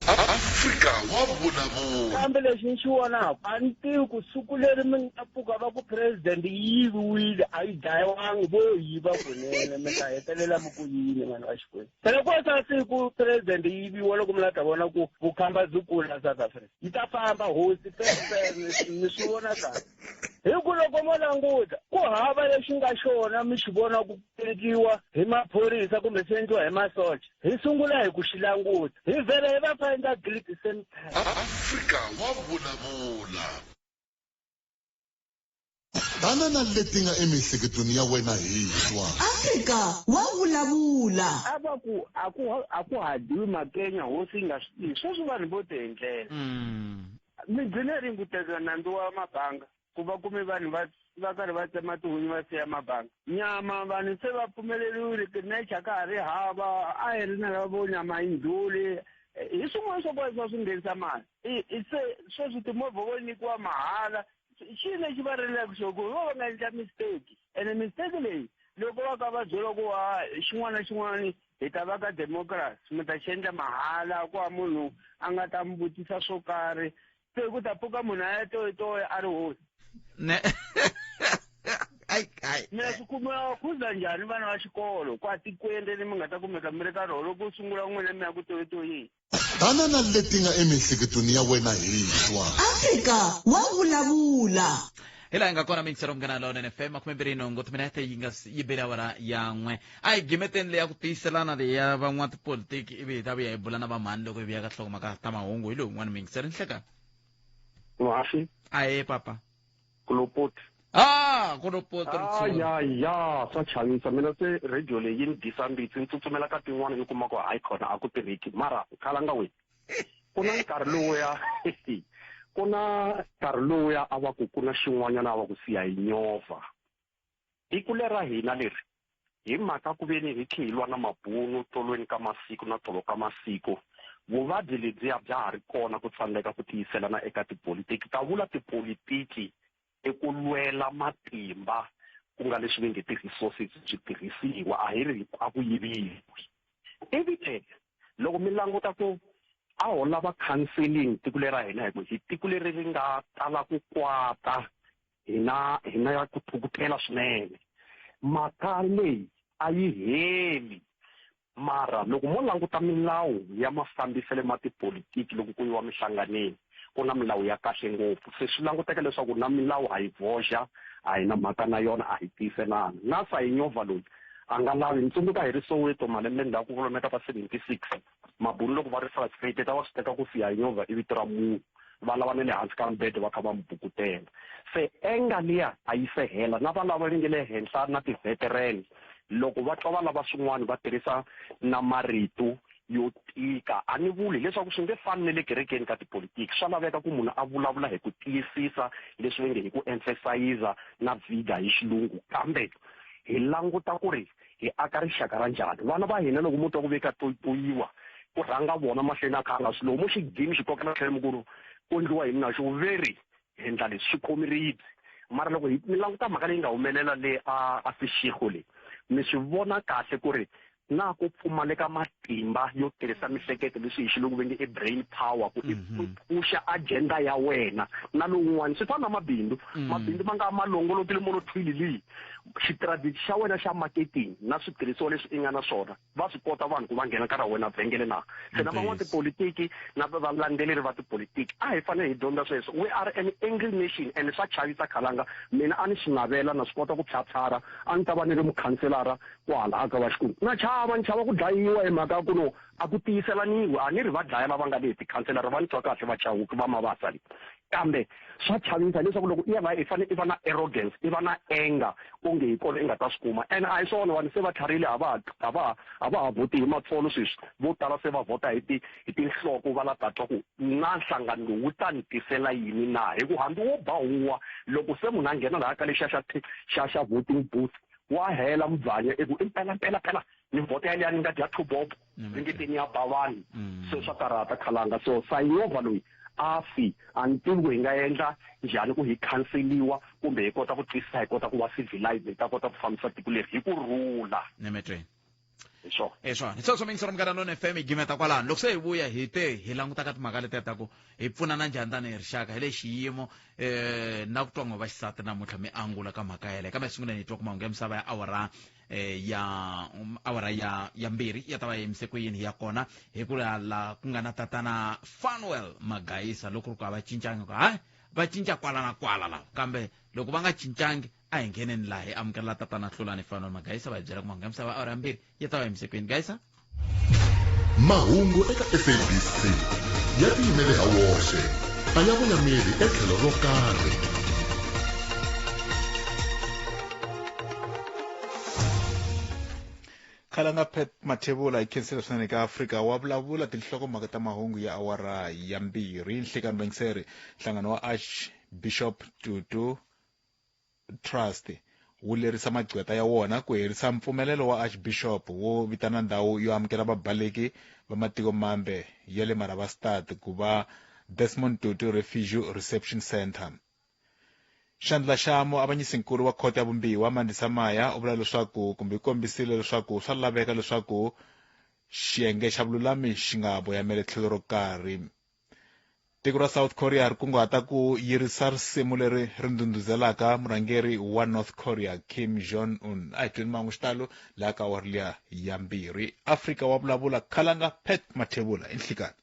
Afrika wa vulavula. Kambe lexi ni xi vonaka a ni tivi ku siku leri mi nga pfuka va ku president yi yiviwile a yi dlayiwangi vo yiva kunene mi ta hetelela mi ku yini vanhu va Xikwembu. Phela ko sa siku president yi yiviwa loko mi la ta vona ku vukhamba byi kula South Africa yi ta famba hosi fefere mi swi vona kahle hi ku loko mo languta ku hava lexi nga xona mi xi vona ku endliwa hi maphorisa kumbe swi endliwa hi masocha hi sungula hi ku xi languta hi vhela hi va find guilty same time. Afrika wa vulavula. Tana na leti nga emiehleketweni ya wena hi twa. Afrika wa vulavula. A va ku a ku a ku ha dyiwi makenya hosi yi nga swi tivi sweswi vanhu vo ti endlela mi gcine rini ku teka nandzu wa mabanga ku va kume vanhu va va karhi va tsema tihunyi va siya mabanga nyama vanhu se va pfumeleriwile tinecha ka ha ri hava a hi ri na lava vo nyama yi ndlhuli hi swin'wana swa kona swa swi nghenisa mali se sweswi timovha vo nyikiwa mahala xi lexi va rilaka xo ku vo va nga endla mistake ene mistake leyi loko va ka va byela ku wa xin'wana na xin'wana hi ta va ka democracy mi ta xi endla mahala ku va munhu a nga ta mi vutisa swo karhi se ku ta pfuka munhu a ya toyitoya a ri hosi ne ai ai mina swi kuma khuza njhani vana va xikolo kwa tikweni leri mi nga ta kumeka mi ri ka rona loko sungula n'wina mi ya ku toyitoyeni Tana na leti nga emiehleketweni ya wena hi twa. Afrika wa vulavula. Hi laha hi nga kona mingisero munghana lonene fm 28 timinete yi nga yi bele awara ya n'we a hi gimeteni leya ku tiyiselana leyi ya van'watipolitiki ivi hi ta vuya hi bula na vamhani loko hi vuya ka nhlokomhaka ta mahungu hi lowu n'wana mingisero nhlekani Muhaxi. Aye papa. Kulopoti. Ah, kulopoti ritshuri. Ya ya, swa chavisa mina se radio leyi yi ni disa mbitsi ni tsutsumela ka tin'wana yi kuma ku hayi khona a ku tirheki mara khalanga we. Ku na nkarhi lowuya ku na nkarhi lowuya a va ku ku na xin'wanyana a va ku siya hi nyova. Tiko lera hina leri hi mhaka ku veni hi khe hi lwa na mabunu tolweni ka masiku na tolo ka masiku, vuvabyi lebyiya bya ha ri kona ku tsandzeka ku tiyiselana eka tipolitiki. Ka vula tipolitiki i ku lwela matimba ku nga leswi va nge ti-resources switirhisiwa a hi ri a ku yiviwi. Ivi ke loko mi languta ku a ho lava counseling tiko leri ra hina hi ku hi tiko leri ri nga tala ku kwata hina hina ya ku thukutela swinene mhaka leyi a yi heli mara loko mo languta milawu ya mafambiselo ma tipolitiki loko ku yiwa mihlanganeni ku na milawu ya kahle ngopfu se swi languteka leswaku na milawu a yi voxa a hi na mhaka na yona a hi tiyiselana na sayinyovha loyi a nga lavi ni tsundzuka hi ri Soweto malembe ndzhaku ku lomeka va 76 mabunu loko va ri frustrated a va swi teka ku siyayinyovha i vito ra munhu va lava na le hansi ka mbede va kha va mi bukutela se enga liya a yi se hela na va lava nge le henhla na ti-veteran loko va twa va lava swin'wana va tirhisa na marito yo tika a ni vuli leswaku swi nge fani ne le kerekeni ka tipolitiki swa laveka ku munhu a vulavula hi ku tiyisisa leswi va nge hi ku emphasize na vida hi xilungu kambe hi languta ku ri hi aka rixaka ra njhani vana va hina loko mo twa ku veka toyitoyiwa ku rhanga vona mahlweni a kha a nga swi loko mo xi gimi xi kokela tlhelo mi ku ri ku endliwa yini na xo veri hi endla leswi swi khomi ribye mara loko hi mi languta mhaka leyi nga humelela le a a Seshego le mi swi vona kahle ku ri na ku pfumaleka matimba yo tirhisa mihleketo leswi hi xilungu va nge i brain power ku i phuxa agenda ya wena na lowun'wana swi fana na mabindzu mabindzu ma nga ma longolokile mo lo thwilili xitrategy xa wena xa marketing na switirhisiwa leswi i nga na swona va swi kota vanhu ku va nghena ka ra wena vhengele na se na van'watipolitiki na valandzeleri va tipolitiki a hi fanele hi dyondza sweswo we are an angry nation and swa chavisa khalanga mina a ni swi navela na swi kota ku phyaphyara a ni ta va ni ri mukhanselara kwala aka va xikwembu na chava ni chava ku dlayiwa hi mhaka ya ku no a ku tiyiselaniwi a ni ri va dlaya lava nga le tikhanselara va ni twa kahle va chawuki va mavasa le kambe swa chavisa leswaku loko i ya va i fanele i va na arrogance i va na anger onge hi kona i nga ta swi kuma and a hi swona vanhu se va tlharile a va a va a va ha vhoti hi matsolo sweswi vo tala se va vhota hi ti hi tinhloko va la ta twa ku na nhlangano lowu wu ta ni tisela yini na hi ku hambi wo ba huwa loko se munhu a nghena laha ka lexiya xa xa xa voting booth wa hela mubvanya i ku i mpela mpela mpela ni vhota yaliya ni nga dya thubobo ni nge te ni ya ba vanhu se swa karhata khalanga so sayinova loyi a fi a ni tivi ku hi nga endla njhani ku hi khanseliwa kumbe hi kota ku twisisa hi kota ku va civilized hi ta kota ku fambisa tiko leri hi ku rhula nemetweni hi swona hi swona hi sweswo mingisero munghana lone fm hi gimeta kwalano loko se hi vuya hi te hi languta ka timhaka letiya ta ku hi pfunana njhani tanihi rixaka hi le xiyimo um na ku twa n'we va xisati namuntlha mi angula ka mhaka yeleyo kambe sunguleni hi twa ku mahungu ya misava ya awara ya awara ya ya mbirhi ya ta va yimise ku yini ya kona hi ku la ku nga na tatana Fanuel Magayisa loko ri ku a va cincangi ku hayi va cinca kwala na kwala lava kambe loko va nga cincangi a hi ngheneni laha hi amukela tatana Hlulani Fanuel Magayisa va hi byela ku mahungu ya misava awara ya mbirhi ya ta va yimise ku yini Gayisa mahungu eka sabc ya tiyimele ha woxe a ya voyameli etlhelo ro karhi Khalanga Pat Mathebula hi khensile swinene ka Afrika wa vulavula tinhlokomhaka ta mahungu ya awara ya mbirhi nhlekani vayingiseri nhlangano wa Archbishop Tutu Trust wu lerisa magqweta ya wona ku herisa mpfumelelo wa Archbishop wo vitana ndhawu yo amukela vabaleki va matiko mambe ya le Marabastad ku va Desmond Tutu Refugee Reception Centre. Xandla xa muavanyisinkulu wa khoto ya vumbiwa Mandisa Maya u vula leswaku kumbe u kombisile leswaku swa laveka leswaku xiyenge xa vululami xi nga voyameli tlhelo ro karhi. Tiko ra South Korea ri kunguhata ku yirisa risimu leri ri ndhundhuzelaka murhangeri wa North Korea Kim Jong Un. A hi tweni mangu xitalo laha ka awara liya ya mbirhi. Afrika wa vulavula Khalanga Pat Mathebula i nhlikani.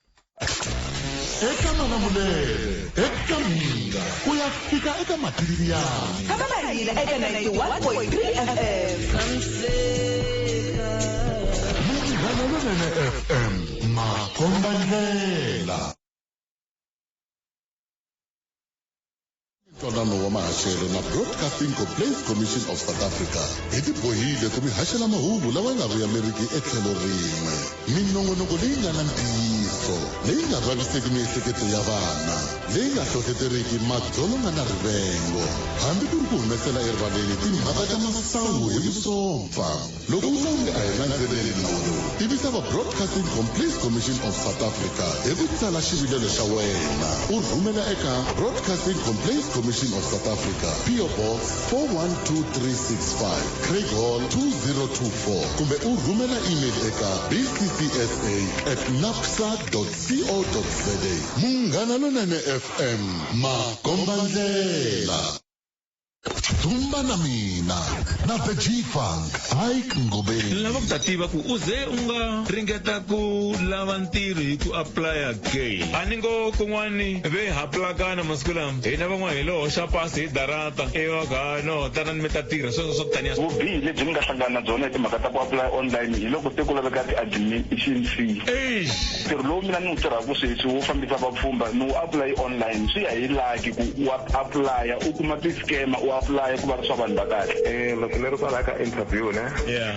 Eka Malamulele, eka Mhinga, ku ya fika eka Matiriyani. Tshama na hina eka 91.3 FM. Munghana Lonene FM, makombandlela. Ntwanano wa mahaxelo na Broadcasting Complaints Commission of South Africa hi tibohile ku mi haxela mahungu lawa ya nga vuyameriki etlhelo rin'we. Minongonoko leyi nga na ntiyiso. ntlhontlho leyi nga vaviseki miehleketo ya vana leyi nga hlohleteriki madzolonga na rivengo hambi ku ri ku humesela erivaleni timhaka ta masangu hi vusompfa loko u twa onge a hi landzeleli nawu lowu tivisa va broadcasting complaints commission of south africa hi ku tsala xivilelo xa wena u rhumela eka broadcasting complaints commission of south africa po box 412365 craig hall 2024 kumbe u rhumela email eka bccsa at napsa co za munghana lonene fm makombandlela Dzumba na mina na The G-Funk Ike Ngobeni Ni lava ku ta tiva ku u ze u nga ringeta ku lava ntirho hi ku applya ke a ni ngo kun'wani ve ha plakana masiku lama hina van'wana hi lo hoxa pasi hi darata ivi va ku ha no tanani mi ta tirha sweswo swa ku taniya Vubihi lebyi ni nga hlangana na byona hi timhaka ta ku apply online hi loko se ku laveka ti-admission fee. Ntirho lowu mina ni wu tirhaka sweswi wo fambisa vapfhumba ni wu apply online swi ya hi lucky ku wa apply u kuma ti-scammer u apply ku va ri swa vanhu va kahle. Eh, loko ni ri kwalaya ka interview ne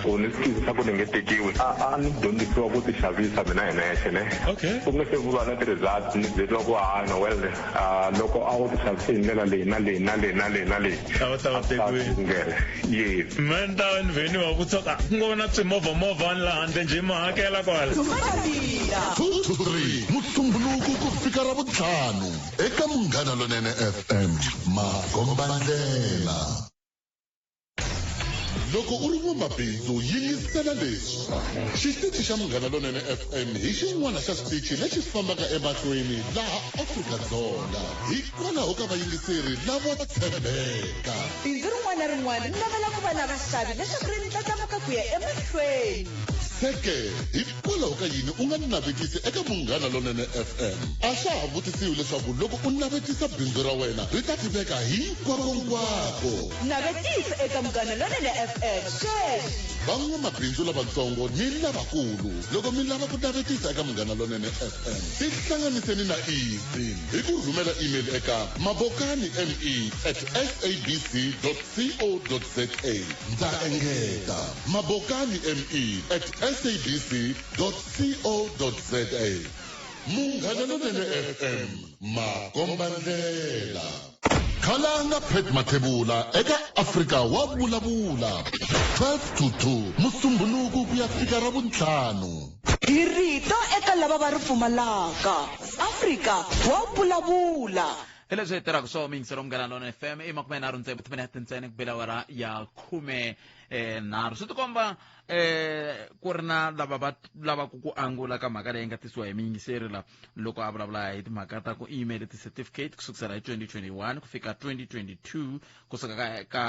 ku ni swi twisisa ku ni nge tekiwi a a ni dyondzisiwa ku ti xavisa mina hi nexe ne okay ku nga se ku va na ti-results ni byeriwa ku ha no well ah, loko a wu ti xavise hi ndlela leyi na leyi na leyi na leyi na leyi a wu ta va tekiwile ngele yes me ni ta va ni vheni va vutisa ku, "Ah, ku ngo na swimovha-movha ni laha handle njhe ma hakela kwala 2 to 3 mutumbuluko ku fika ra vuntlhanu eka munghana lonene fm makombandlela loko u ri n'wamabindzu yingisela leswi xitichi xa munghana lonene fm hi xin'wana xa switichi lexi fambaka emahlweni laha afrika-dzonga hikwalaho ka vayingiseri lavo tshembeka Bindzu rin'wana na rin'wana ri navela ku va na vaxavi leswaku ri ndlandlamuka ku ya emahlweni. Seke, hikwalaho ka yini u nga navetisi eka Munghana Lonene FM? A swa ha vutisiwi leswaku loko u navetisa bindzu ra wena ri ta tiveka hinkwakonkwako. Navetisa eka Munghana Lonene FM sweswi! Van'wamabindzu lavatsongo ni lavakulu, loko mi lava ku navetisa eka Munghana Lonene FM, tihlanganiseni na Easy hi ku rhumela email eka mabokani me at sabc co za. Ndza engeta mabokani me at sabc co za. Munghana Lonene FM, makombandlela. Khalanga Pat Mathebula eka Afrika wa vulavula 12 to 2 Musumbhunuku ku ya fika Ravuntlhanu. Hi rito eka lava va ri pfumalaka. Afrika wa vulavula. Hi leswi hi tirhaka swona miyingiselo munghana lona fm i makume nharhu ntsevu timinete ntsena ku bela awara ya khume eh, nharhu swi tikomba eh, ku ri na lava va lavaka ku angula ka mhaka leyi nga tisiwa hi miyingiseri la loko a vulavula hi timhaka ta ku email ti-certificate ku sukisela hi 2021 ku fika 2022 kusuka ka, ka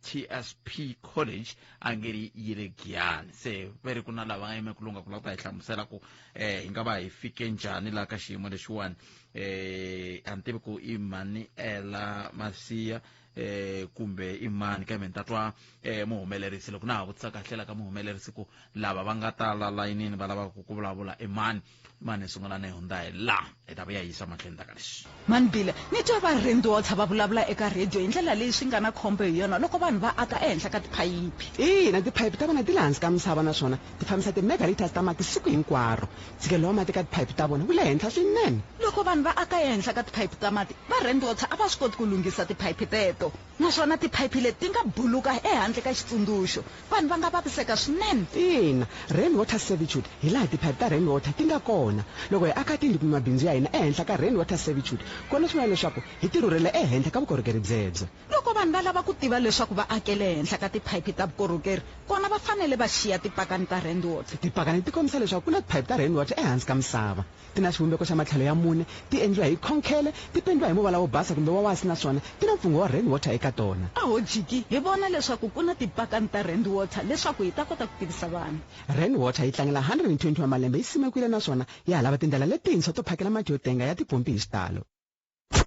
tsp college a nge ri yi le giyani se ve ri ku na lava nga yime ku lungha ku lava ku ta hi hlamusela ku eh, hi nga va hi fike njhani laha ka xiyimo lexiwani eh, a ni tivi ku i mhani ela masiya eh kumbe i mani kambe ni ta twa eh muhumelerisi loko na ha vutisa kahle la ka muhumelerisi ku lava va nga ta la layinini va lavaka ku vulavula i mani mani hi sungula ni hundza hi la hi ta vuya hi yisa mahlweni ta ka leswi Mani Bila, ni twa va Randwater va vulavula eka rhediyo hi ndlela leyi swi nga na khombo hi yona loko vanhu va aka ehenhla ka tiphayiphi. Ina, tiphayiphi ta vona ti le hansi ka misava naswona ti fambisa ti-megaliters ta mati siku hinkwaro. Ntshikelelo wa mati eka tiphayiphi ta vona wu le henhla swinene. Loko vanhu va aka ehenhla ka tiphayiphi ta mati, va Randwater a va swi koti ku lunghisa tiphayiphi teto. Naswona tiphayiphi leti ti nga buluka ehandle ka xitsundzuxo. Vanhu va nga vaviseka swinene. Ina, rainwater servitude hi laha tiphayiphi ta rainwater ti nga kona. Loko hi aka tindlu kumbe mabindzu ya hina ehenhla ka rainwater servitude, kona swi vula leswaku hi tirhurhela ehenhla ka vukorhokeri byebyo. Loko vanhu va lava ku tiva leswaku va akele ehenhla ka tiphayiphi ta vukorhokeri, kona va fanele va xiya tipakani ta rainwater. Tipakani ti kombisa leswaku ku na tiphayiphi ta rainwater ehansi ka misava. Ti na xivumbeko xa matlhelo ya mune, ti endliwa hi khonkhele, ti pendiwa hi muvala wo basa kumbe wa wasi naswona ti na mfungho wa rainwater eka tona. A ho jiki hi vona leswaku ku na tipakani ta rainwater leswaku hi ta kota ku tivisa vanhu. Rainwater yi tlangela 120 wa malembe yi simekiwile naswona ya ha lava tindlela letintshwa to phakela mati yo tenga ya tipompi hi xitalo.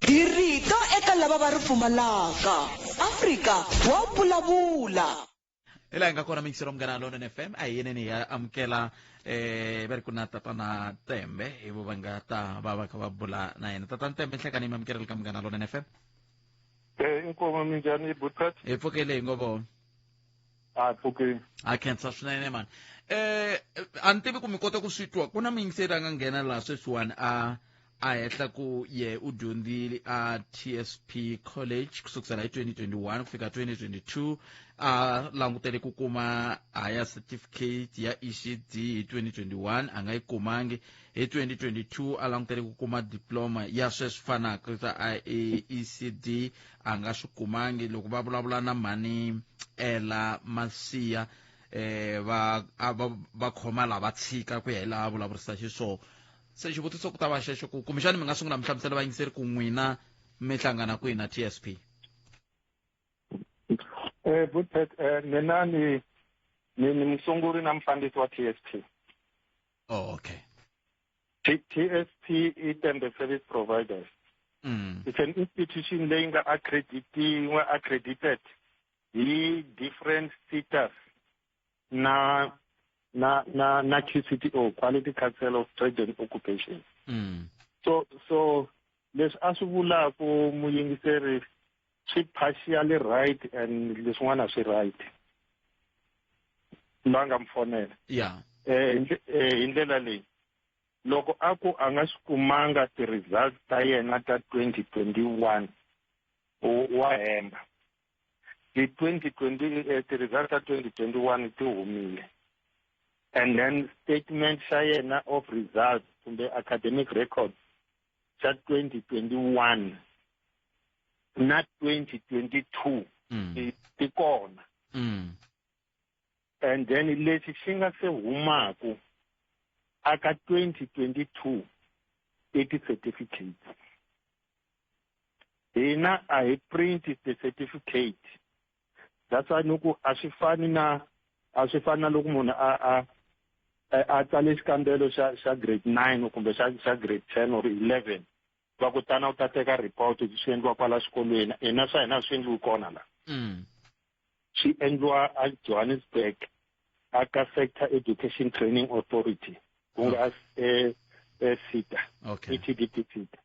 Hi rito eka lava va ri pfumalaka. Afrika wa vulavula. Hi laha hi nga kona miyingiselo munghana lonene fm a hi yeneni hi ya amukela eh va ri ku na tatana tembe hi vo va nga ta va va kha va bula na yena tatana tembe nhlekani mi amukeleli ka munghana lonene fm Eh, inkomo minjhani butkat hi pfukele hi ngo vona a pfukeni a khensa swinene mani A ni tivi ku mi kota ku swi twa, ku na muyingiseri a nga nghena laha sweswiwani a a hehla ku ye u dyondzile a TSP College ku sukisela hi 2021 ku fika 2022, a langutele ku kuma higher certificate ya ECD hi 2021, a nga yi kumangi. Hi 2022 a langutele ku kuma diploma ya sweswi fanaka swa ECD, a nga swi kumangi. Loko va vulavula na mhani Ela Masiya, va va khoma la va tshika ku ya hi laha vulavurisa xiswona. Se xivutiso ku ta va xexo ku kumbexani mi nga sungula mi hlamusela vayingiseri ku n'wina mi hlangana kwihi na TSP? Butpet, mina ni musunguri na mufambisi wa TSP. Oh, okay. TSP i Tembe Service Providers. It's an institution leyi nga accredited hi different SETAs na QCTO, Quality Council of Trade and Occupation. So leswi a swi vulaku muyingiseri swi partially right and leswin'wana swi right. La nga mi fonela. Hi ndlela leyi, loko a ku a nga swi kumanga ti-results ta yena ta 2021, wa hemba. Ti 2020, ti-results ta 2021 ti humile, and then statement xa yena of results kumbe academic records xa 2021 na 2022 ti kona. And then lexi xi nga se humaku aka 2022 i ti-certificates. Hina a hi print ti-certificate. That's why ni ku a swi fani na a swi fani na loko munhu a tsale xikambelo xa grade 9 kumbe xa grade 10 or 11, va ku tana u ta teka report, swi endliwa kwala xikolweni. Hina swa hina swi endliwi kona la. Swi endliwa a Johannesburg aka Sector Education Training Authority, ku nga SETA. ETDT SETA.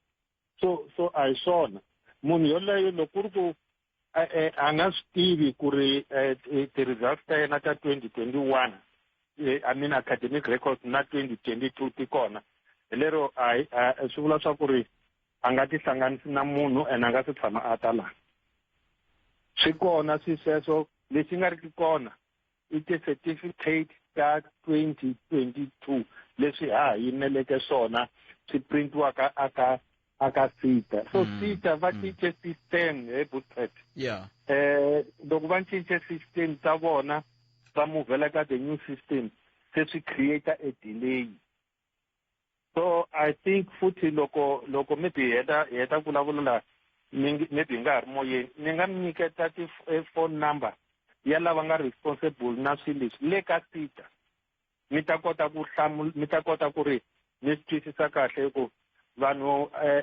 So a hi swona munhu yoloye loko ku ri ku a nga swi tivi ku ri ti-results ta yena ta 2021, I mean academic records na 2022 ti kona, hi lero a swi vula swa ku ri a nga tihlanganisi na munhu and a nga se tshama a ta laha. Swi kona swi sweswo. Lexi nga ri ki kona i ti-certificate ta 2022 leswi ha ha yimeleke swona swi printiwaka aka SETA. So SETA va cince system he Butpet. Loko va cince system ta vona, va muvhela ka the new system, se swi create a delay. So I think futhi loko maybe hi heta ku vulavula la, maybe hi nga ha ri moyeni, ni nga mi nyiketa ti-phone number ya lava nga responsible na swilo leswi le ka SETA, mi ta kota ku hlamula, mi ta kota ku ri mi swi twisisa kahle ku vanhu a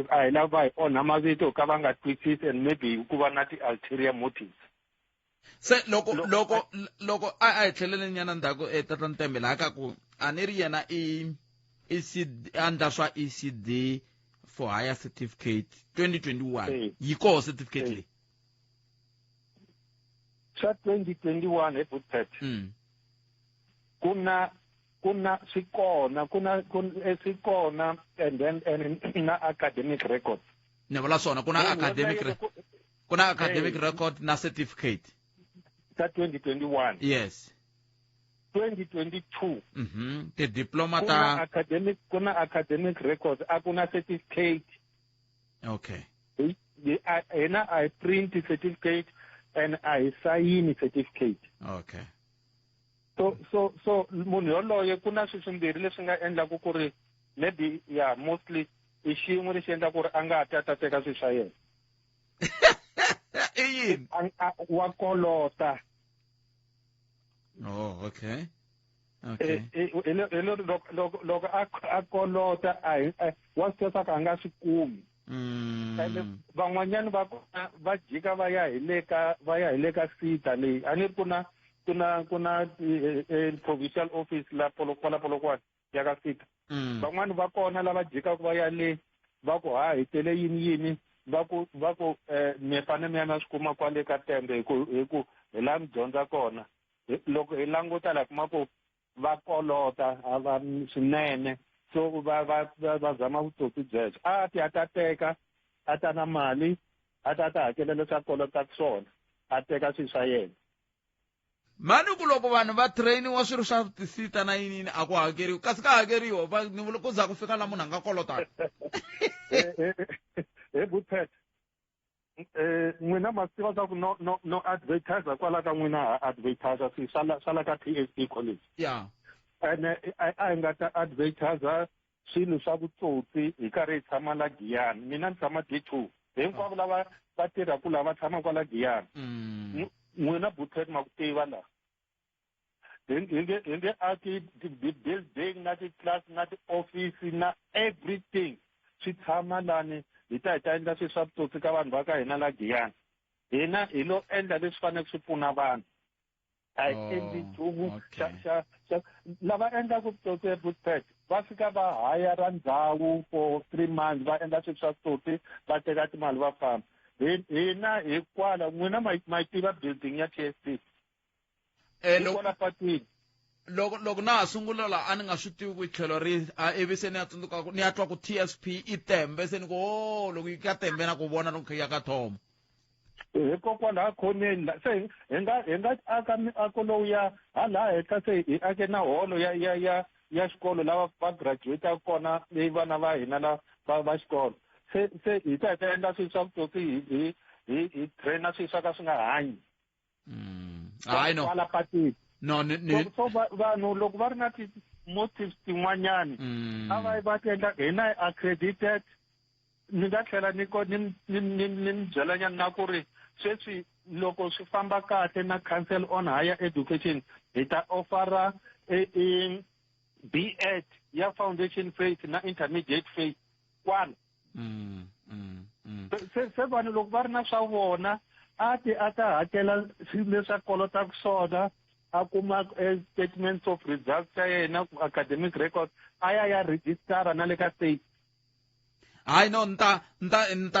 hi lava va hi onha mavito ka va nga twisisi and maybe ku va na ti-ulterior motives. Se loko a hi tlhelele nyana ndzhaku, tata Ntembe, laha ka ku a ni ri yena i ECD, a ndla swa ECD for higher certificate 2021, yi koho certificate leyi? Swa 2021 he Butpet, ku na swi kona, ku na swi kona and then and na academic records. Ni vula swona, ku na academic ku na academic record na certificate. Ta 2021. Yes. 2022. Ti-diploma ku ta na academic, ku na academic records, a ku na certificate. Hina a hi print certificate and a hi sayini certificate. So munhu yoloye ku na swilo swimbirhi leswi nga endlaku ku ri maybe ya mostly i xin'we lexi endla ku ri a nga ti a ta teka swilo swa yena. I yini? Wa kolota. Oh, okay. Hi lero loko a kolota, a hi wa swi tiva ku a nga swi kumi. Ene van'wanyani va kona va jika va ya hi le ka SETA leyi a ni ri ku na provincial office la kwala Polokwane ya ka SETA. Van'wani va kona lava jikaka va ya le, va ku ha hi tele yini yini, va ku mi fanele mi ya na swi kuma kwale ka Tembe, hi ku hi laha mi dyondza kona. Loko hi languta la kuma ku va kolota a va swinene, so va va va zama vutsotsi byebyo. A ti a ta teka a ta na mali, a ta ta hakela leswi a kolotaka swona, a teka swilo swa yena. Mani ku loko vanhu va trainiwa swilo swa tisita na yinini a ku hakeriwi, kasi ka hakeriwa va ni vula ku za ku fika la munhu a nga kolotaka. He Butpet, n'wina ma swi tiva swa ku no no no advertise kwala ka n'wina, ha advertise swi swa la ka TSP college. Ene a hi nga ta advertise swilo swa vutsotsi hi karhi hi tshama la Giyani. Mina ni tshama D2, hinkwavo lava va tirhaka la va tshama kwala Giyani. N'wina Butpet ma ku tiva la hi nge aki building na ti-class na ti-office na everything swi tshama lani, hi ta hi ta endla swilo swa vutsotsi ka vanhu va ka hina la Giyani. Hina hi lo endla leswi faneleke swi pfuna vanhu, a hi endli nchumu xa xa lava endlaka vutsotsi. Ebutpet va fika va hayara ndhawu for 3 months, va endla swilo swa vutsotsi, va teka timali va famba. Hina hi kwala, n'wina ma yi tiva building ya TSP kwala patwini. Loko na ha sungula la a ni nga swi tivi ku tlhelo ri a, ivi se ni ya tsundzuka ni ya twa ku TSP i Tembe, se ni ku o loko yi ka Tembe na ku vona loko ya ka Thoma. Hikokwalaho khoneni la se hi nga aka miako lowu ya hala henhla, se hi ake na holo ya xikolo lava va graduate kona, leyi vana va hina la va xikolo. Se hi ta endla swilo swa vutsotsi, hi traina swilo swa ka swi nga hanyi. Hayi no. Kwala patwini. No, ni So vanhu loko va ri na ti-motives tin'wanyani, a va yi va ti endla. Hina hi accredited. Ni nga tlhela ni ko ni ni ni ni mi byelanyana na ku ri sweswi loko swi famba kahle na Council on Higher Education, hi ta offera e B.Ed ya foundation phase na intermediate phase kwala. Se vanhu loko va ri na swa vona, a ti a ta hakela swilo leswi a kolotaka swona, a kuma statements of results ta yena, academic records, a ya ya registara na le ka state. Hayi no, ni ta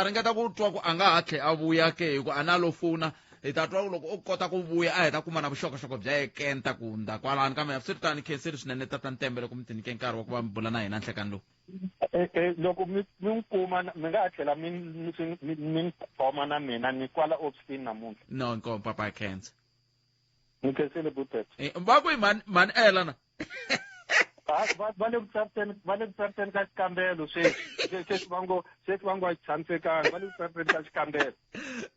ringeta ku twa ku a nga ha tlhe a vuya ke, hi ku a na lo fona. Hi ta twa ku loko u kota ku vuya a hi ta kuma na vuxokoxoko bya ye kenta ku hundza kwalano. Kambe swi ri tani, khenseli swinene tata Ntembe loko mi tinyike nkarhi wa ku va mi bula na hina nhlekani lowu. Loko mi n'wi kuma, mi nga ha tlhela mi khoma na mina, ni kwala ofisini namuntlha. No, nko papa khensa. Ni khensile, Butpet. Va ku i mani ela na? Va le ku tsariseni, va le ku tsariseni ka xikambelo sweswi. Sweswi va ngo a xi tshamisekanga, va le ku tsariseni ka xikambelo.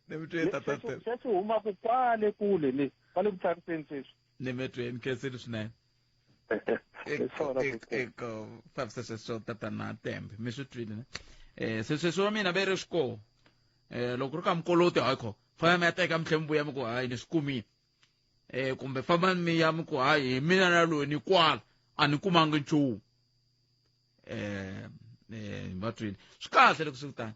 Ni mi twe, tata Ntembe. Sweswi humaku kwale kule le, va le ku tsariseni sweswi. Ni mi tweni, khensile swinene. Eko fambisa sweswo tatana Tembe, mi swi twile ne? Se sweswi wa mina ve ri swikoho, loko ri ka mikoloti, hayi kho famba mi ya teka, mi tlhe mi vuya mi ku hayi ni swi kumile, kumbe famba mi ya mi ku hayi hi mina na loyi ni kwala a ni kumangi nchumu. Va twile, swi kahle loko swi tani.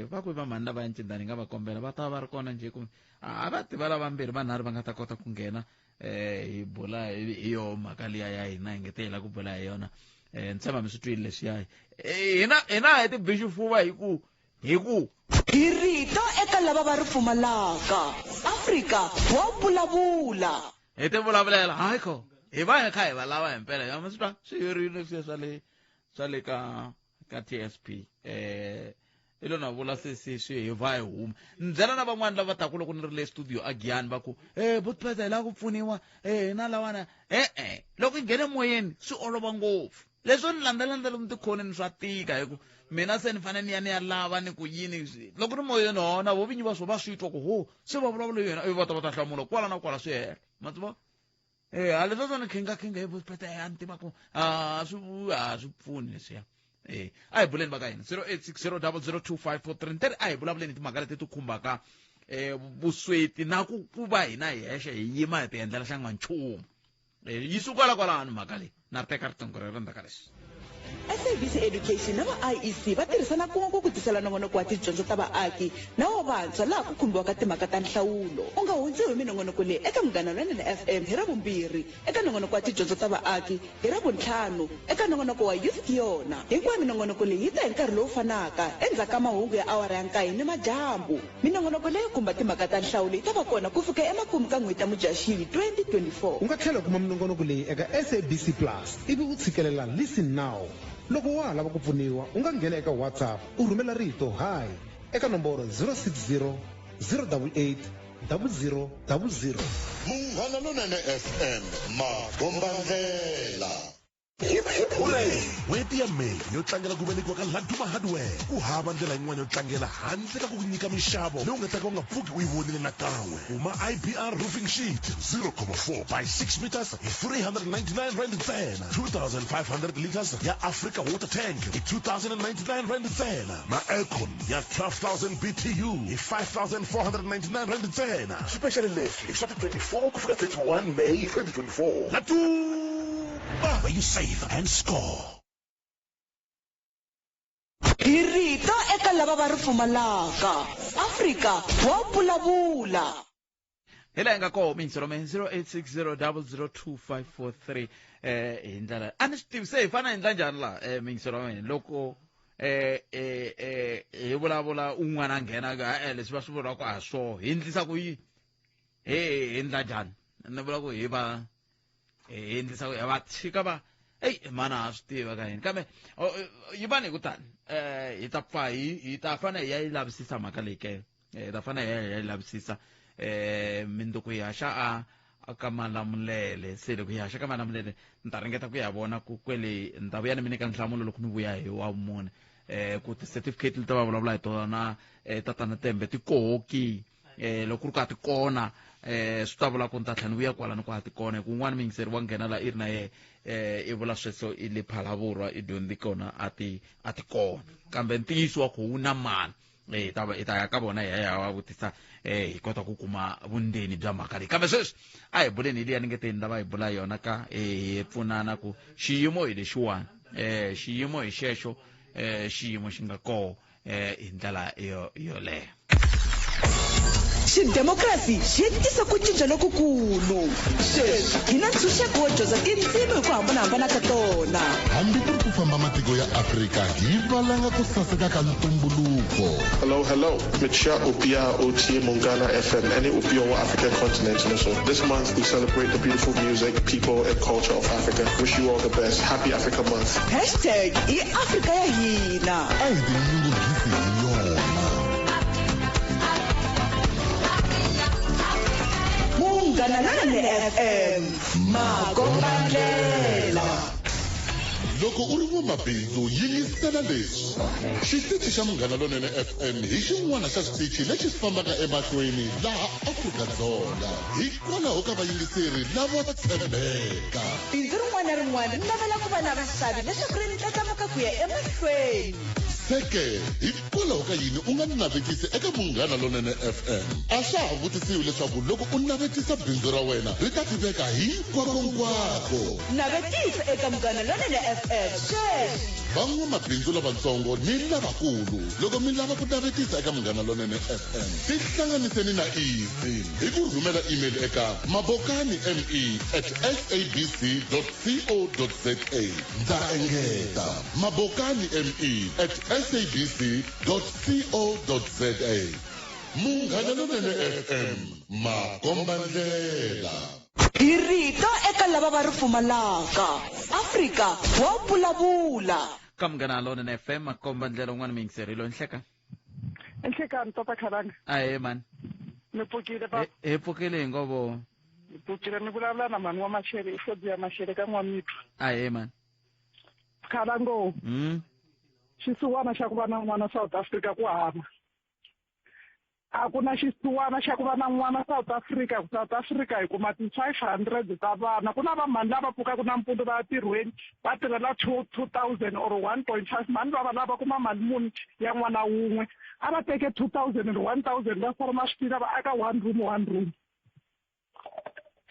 Va ku va mhani lava ya ncindani hi nga va kombela va ta va ri kona njhe, kumbe a va tiva lavambirhi vanharhu va nga ta kota ku nghena, hi bula hi yoho mhaka liya ya hina hi nge te hi la ku bula hi yona. Ni tshemba mi swi twile leswiya. Hina hi ti bi xifuva hi ku Hi rito eka lava va ri pfumalaka, Afrika wa vulavula. Hi ti vulavulela, hayi kho hi va hi kha hi va lava hi mpela ya mi swi twa swi herile leswiya swa le ka TSP. I lo na vula se swi hi va hi huma ni byela na van'wani lava taku loko ni ri le studio a Giyani, va ku e Butpeta hi lava ku pfuniwa e hina lawana. E-e, loko i nghene moyeni swi olova ngopfu. Leswo ni landzelandza lomu tikhoneni swa tika, hi ku mina se ni fanele ni ya ni ya lava ni ku yini. Loko ri moyeni hona vo vinyi va swo va swi twa ku ho se va vulavula yena, ivi va ta va ta hlamula kwala na kwala, swi hela ma tiva. A leswo swo ni khinga hi Butpeta ya ni tiva ku a swi a swi pfuni leswiya. A hi buleni va ka hina 0860 00 2543 ni teri a hi vulavuleni timhaka leti ti khumbaka vusweti na ku va hina hi hexe hi yima hi ti endlela xa n'wanchumu. Yi suka la kwalano mhaka leyi na ri teka riqingho rero ndzhaku ka leswi. SABC Education na va IEC va tirhisana kun'we ku ku tisela nongonoko wa tidyondzo ta vaaki na wa vantshwa laha ku khumbiwaka timhaka ta nhlawulo. U nga hundziwi hi minongonoko leyi eka Munghana Lonene FM hi Ravumbirhi eka nongonoko wa tidyondzo ta vaaki hi Ravuntlhanu eka nongonoko wa Youth Ke Yona. Hinkwayo minongonoko leyi yi ta hi nkarhi lowu fanaka endzhaku ka mahungu ya awara ya nkaye nimadyambu. Minongonoko leyo khumba timhaka ta nhlawulo yi ta va kona ku fika emakumu ka n'hweti ya Mudyaxihi 2024. U nga tlhela u kuma minongonoko leyi eka SABC Plus ivi u tshikelela Listen Now. Loko wa ha lava ku pfuniwa, u nga nghena eka WhatsApp u rhumela rito Hi eka nomboro 060 088 0000. Munghana Lonene FM, makombandlela. N'hweti ya May yo tlangela ku velekiwa ka Laduma Hardware. Ku hava ndlela yin'wana yo tlangela handle ka ku ku nyika minxavo leyi u nga ta ka u nga pfuki u yi vonile nakan'we. Kuma IBR roofing sheet 0,4 by 6 meters hi R399 ntsena, 2500 liters ya Africa water tank hi R2099 ntsena na aircon ya 12000 BTU hi R5499 ntsena. Swipexali leswi i swa ti 24 ku fika 31 May 2024. Laduma, where you save and score. Hi rito eka lava va ri pfumalaka. Afrika wa vulavula. Hi laha hi nga koho mindzhorome 0860002543 hi ndlela a ni swi tivi se hi fanele hi endla njhani laha mindzhorome loko hi vulavula un'wana a nghena ka leswi va swi vulaka a swo hi endlisa ku yini hi hi endla njhani ni vula ku hi va hi endlisa ku hi va tshika va eyi mana ha swi tiva ka yini kambe yi va ni hi ku tani hi ta pfa hi hi ta fanele hi ya yi lavisisa mhaka leyi ke hi ta fanele hi ya hi ya yi lavisisa mindzuku hi haxa a a ka Malamulele se loko hi haxa ka Malamulele ni ta ringeta ku ya vona ku kwele ni ta vuya ni mi nyika nhlamulo loko ni vuya hi wa vumune ku ti-certificate leti va vulavula hi tona tatana Tembe ti koho ki loko ku ri ku a ti kona swi ta vula ku ni ta tlhela ni vuya kwalano ku a ti kona hi ku un'wana muyingiseri wa nghena la i ri na yehe i vula sweswo i le Phalavurwa i dyondzi kona a ti a ti kona kambe ntiyiso wa ku wu na mani hi ta hi ta ya ka vona hi ya ya va vutisa hi kota ku kuma vundzeni bya mhaka leyi kambe sweswi a hi buleni hi liya ni nge teni lava hi bula yona ka hi pfunana ku xiyimo hi lexiwani xiyimo hi xexo xiyimo xi nga koho hi ndlela yo yoleyo. Xidemokirasi xi tisa ku cinca lokukulu. Sweswi hi na ntshunxeko wo dyondza tindzimi hi ku hambanahambana ka tona. Hambi ku ri ku famba matiko ya Afrika hi valanga ku saseka ka ntumbuluko. Hello, hello. Mitcha Upia OT Mungana FM, any Upia wa African continent. So this month we celebrate the beautiful music, people, and culture of Africa. Wish you all the best. Happy Africa Month. Hashtag i Afrika ya hina. A hi tinyungubyisi hi yona. Munghana Lonene FM, makombandlela. Loko u ri n'wamabindzu yingisela leswi. Xitichi xa Munghana Lonene FM hi xin'wana xa switichi lexi swi fambaka emahlweni laha Afrika-Dzonga hikwalaho ka vayingiseri lavo tshembeka. Bindzu rin'wana na rin'wana ri navela ku va na vaxavi leswaku ri ndlandlamuka ku ya emahlweni. Se ke, hikwalaho ka yini u nga navetisi eka Munghana Lonene FM? A swa ha vutisiwi leswaku loko u navetisa bindzu ra wena ri ta tiveka hinkwakonkwako. Navetisa eka Munghana Lonene FM sweswi! Van'wamabindzu lavatsongo ni lavakulu, loko mi lava ku navetisa eka Munghana Lonene FM, tihlanganiseni na Easy hi ku rhumela email eka mabokanime at sabc co za. Ndza engeta, mabokanime at sabc co za. Munghana Lonene FM, makombandlela. Hi rito eka lava va ri pfumalaka. Afrika wa vulavula. Ka Munghana Lonene FM, makombandlela un'wana muyingiseri loyi nhleka. Nhlekani tata Khalanga. Ahee mani. Mi pfukile baba. Hi pfukile hi ngovo. Mi pfukile ni vulavula na mhani wa Mashele i Fodzi ya Mashele ka N'wamitwa. Ahee mani. Khalango. Xisiwana xa ku va na n'wana South Africa ku hava. A ku na xisiwana xa ku va na n'wana South Africa, ku South Africa hi kuma ti 500 ta vana. Ku na va mhani lava pfukaka nampundzu va ya tirhweni va tirhela 2000 or 1.5 mhani va va lava kuma mali muni ya n'wana wun'we. A va teke 2000 or 1000 va forma switina va aka one room one room.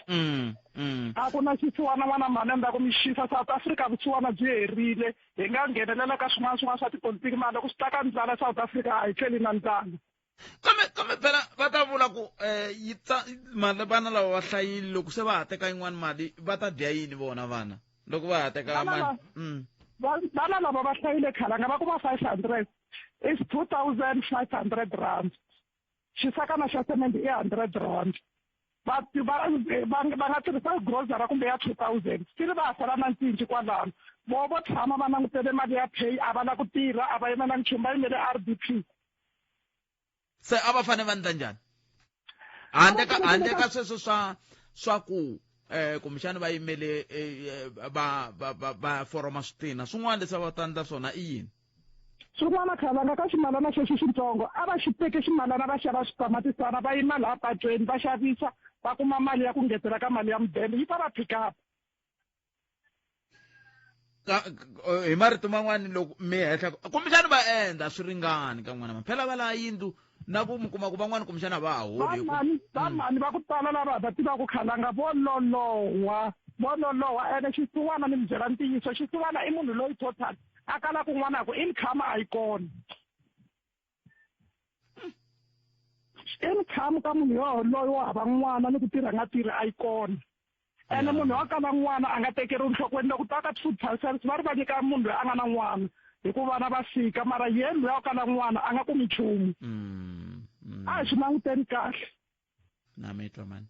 A ku na xisiwana n'wana mhani endzhaku mi xisa South Africa vusiwana byi herile hi nga nghenelela ka swin'wana swin'wana swa tipolitiki mara loko swi ta ka ndlala South Africa a hi tlheli na ndlala. Kambe phela va ta vula ku yi tsa mali vana lava va hlayile loko se va ha teka yin'wana mali va ta dya yini vona vana loko va ha teka mali. Vana lava va hlayile khalanga va kuma 500 is 2500 rand. Xisakana xa semende i 100 rand. Va va nga tirhisa grocery kumbe ya 2000 still va ha sala na cinci kwalano. Vo vo tshama va langutele mali ya pay a va la ku tirha a va yimela nchumu va yimele RDP. Se a va fanele va endla njhani? Handle ka sweswo swa ku kumbexana va yimele va foroma switina swin'wana leswi va ta endla swona i yini? Swin'wana khalanga ka ximalana xexi xitsongo a va xi teke ximalana va xava switamatisana va yima laha patweni va xavisa va kuma mali ya ku ngetela ka mali ya mudende yi ta va pick up. Hi marito man'wani loko mi hehla kumbexana va endla swi ringani ka n'wana phela va laha yindlu na ku mi kuma ku van'wani kumbexana va ha holi vamani va ku tala lava va tivaka khalanga vo loloha ene xisiwana ni mi byela ntiyiso xisiwana i munhu loyi total a kala ku n'wana ku income a yi kona. Income ka munhu yoloye wo hava n'wana ni ku tirha nga tirhi a yi kona. Ene munhu wa kala n'wana a nga tekeriwi enhlokweni loko ta ka food parcels va ri va nyika munhu loyi a nga na n'wana hikuva vana va fika mara yena loyi a kala n'wana a nga kumi nchumu. A hi swi languteni kahle. Na mi twa mani.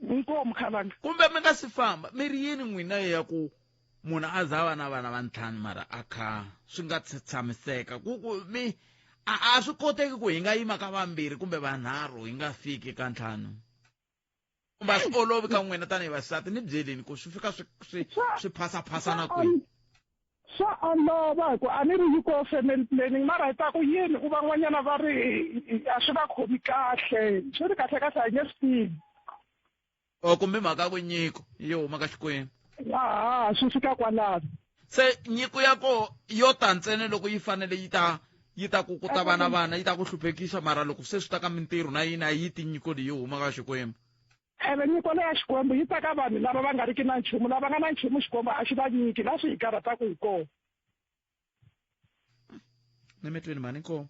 Inkomu khalanga. Kumbe mi nga si famba mi ri yini n'wina ya ku munhu a za va na vana va ntlhanu mara a kha swi nga tshamiseka ku mi a swi koteki ku hi nga yima ka vambirhi kumbe vanharhu hi nga fiki ka ntlhanu. Kumbe a swi olovi ka n'wina tanihi vasati ni byeleni ku swi fika swi phasaphasana kwihi? Swa olova hi ku a ni ri yi ko family planning mara hi ta ku yini ku van'wanyana va ri a swi va khomi kahle swi ri kahle kahle a hi nge swi tivi. O kumbe mhaka ku nyiko yi huma ka Xikwembu. Aha swi fika kwalano. Se nyiko ya ko yo ta ntsena loko yi fanele yi ta ku ta vana vana yi ta ku hluphekisa mara loko se swi ta ka mintirho na yini a yi ti nyiko leyi huma ka Xikwembu. Ene nyiko leya Xikwembu yi ta ka vanhu lava va nga riki na nchumu lava nga na nchumu Xikwembu a xi va nyiki la swi hi karhataka hi kona. Ni mi twini mhani inkomu.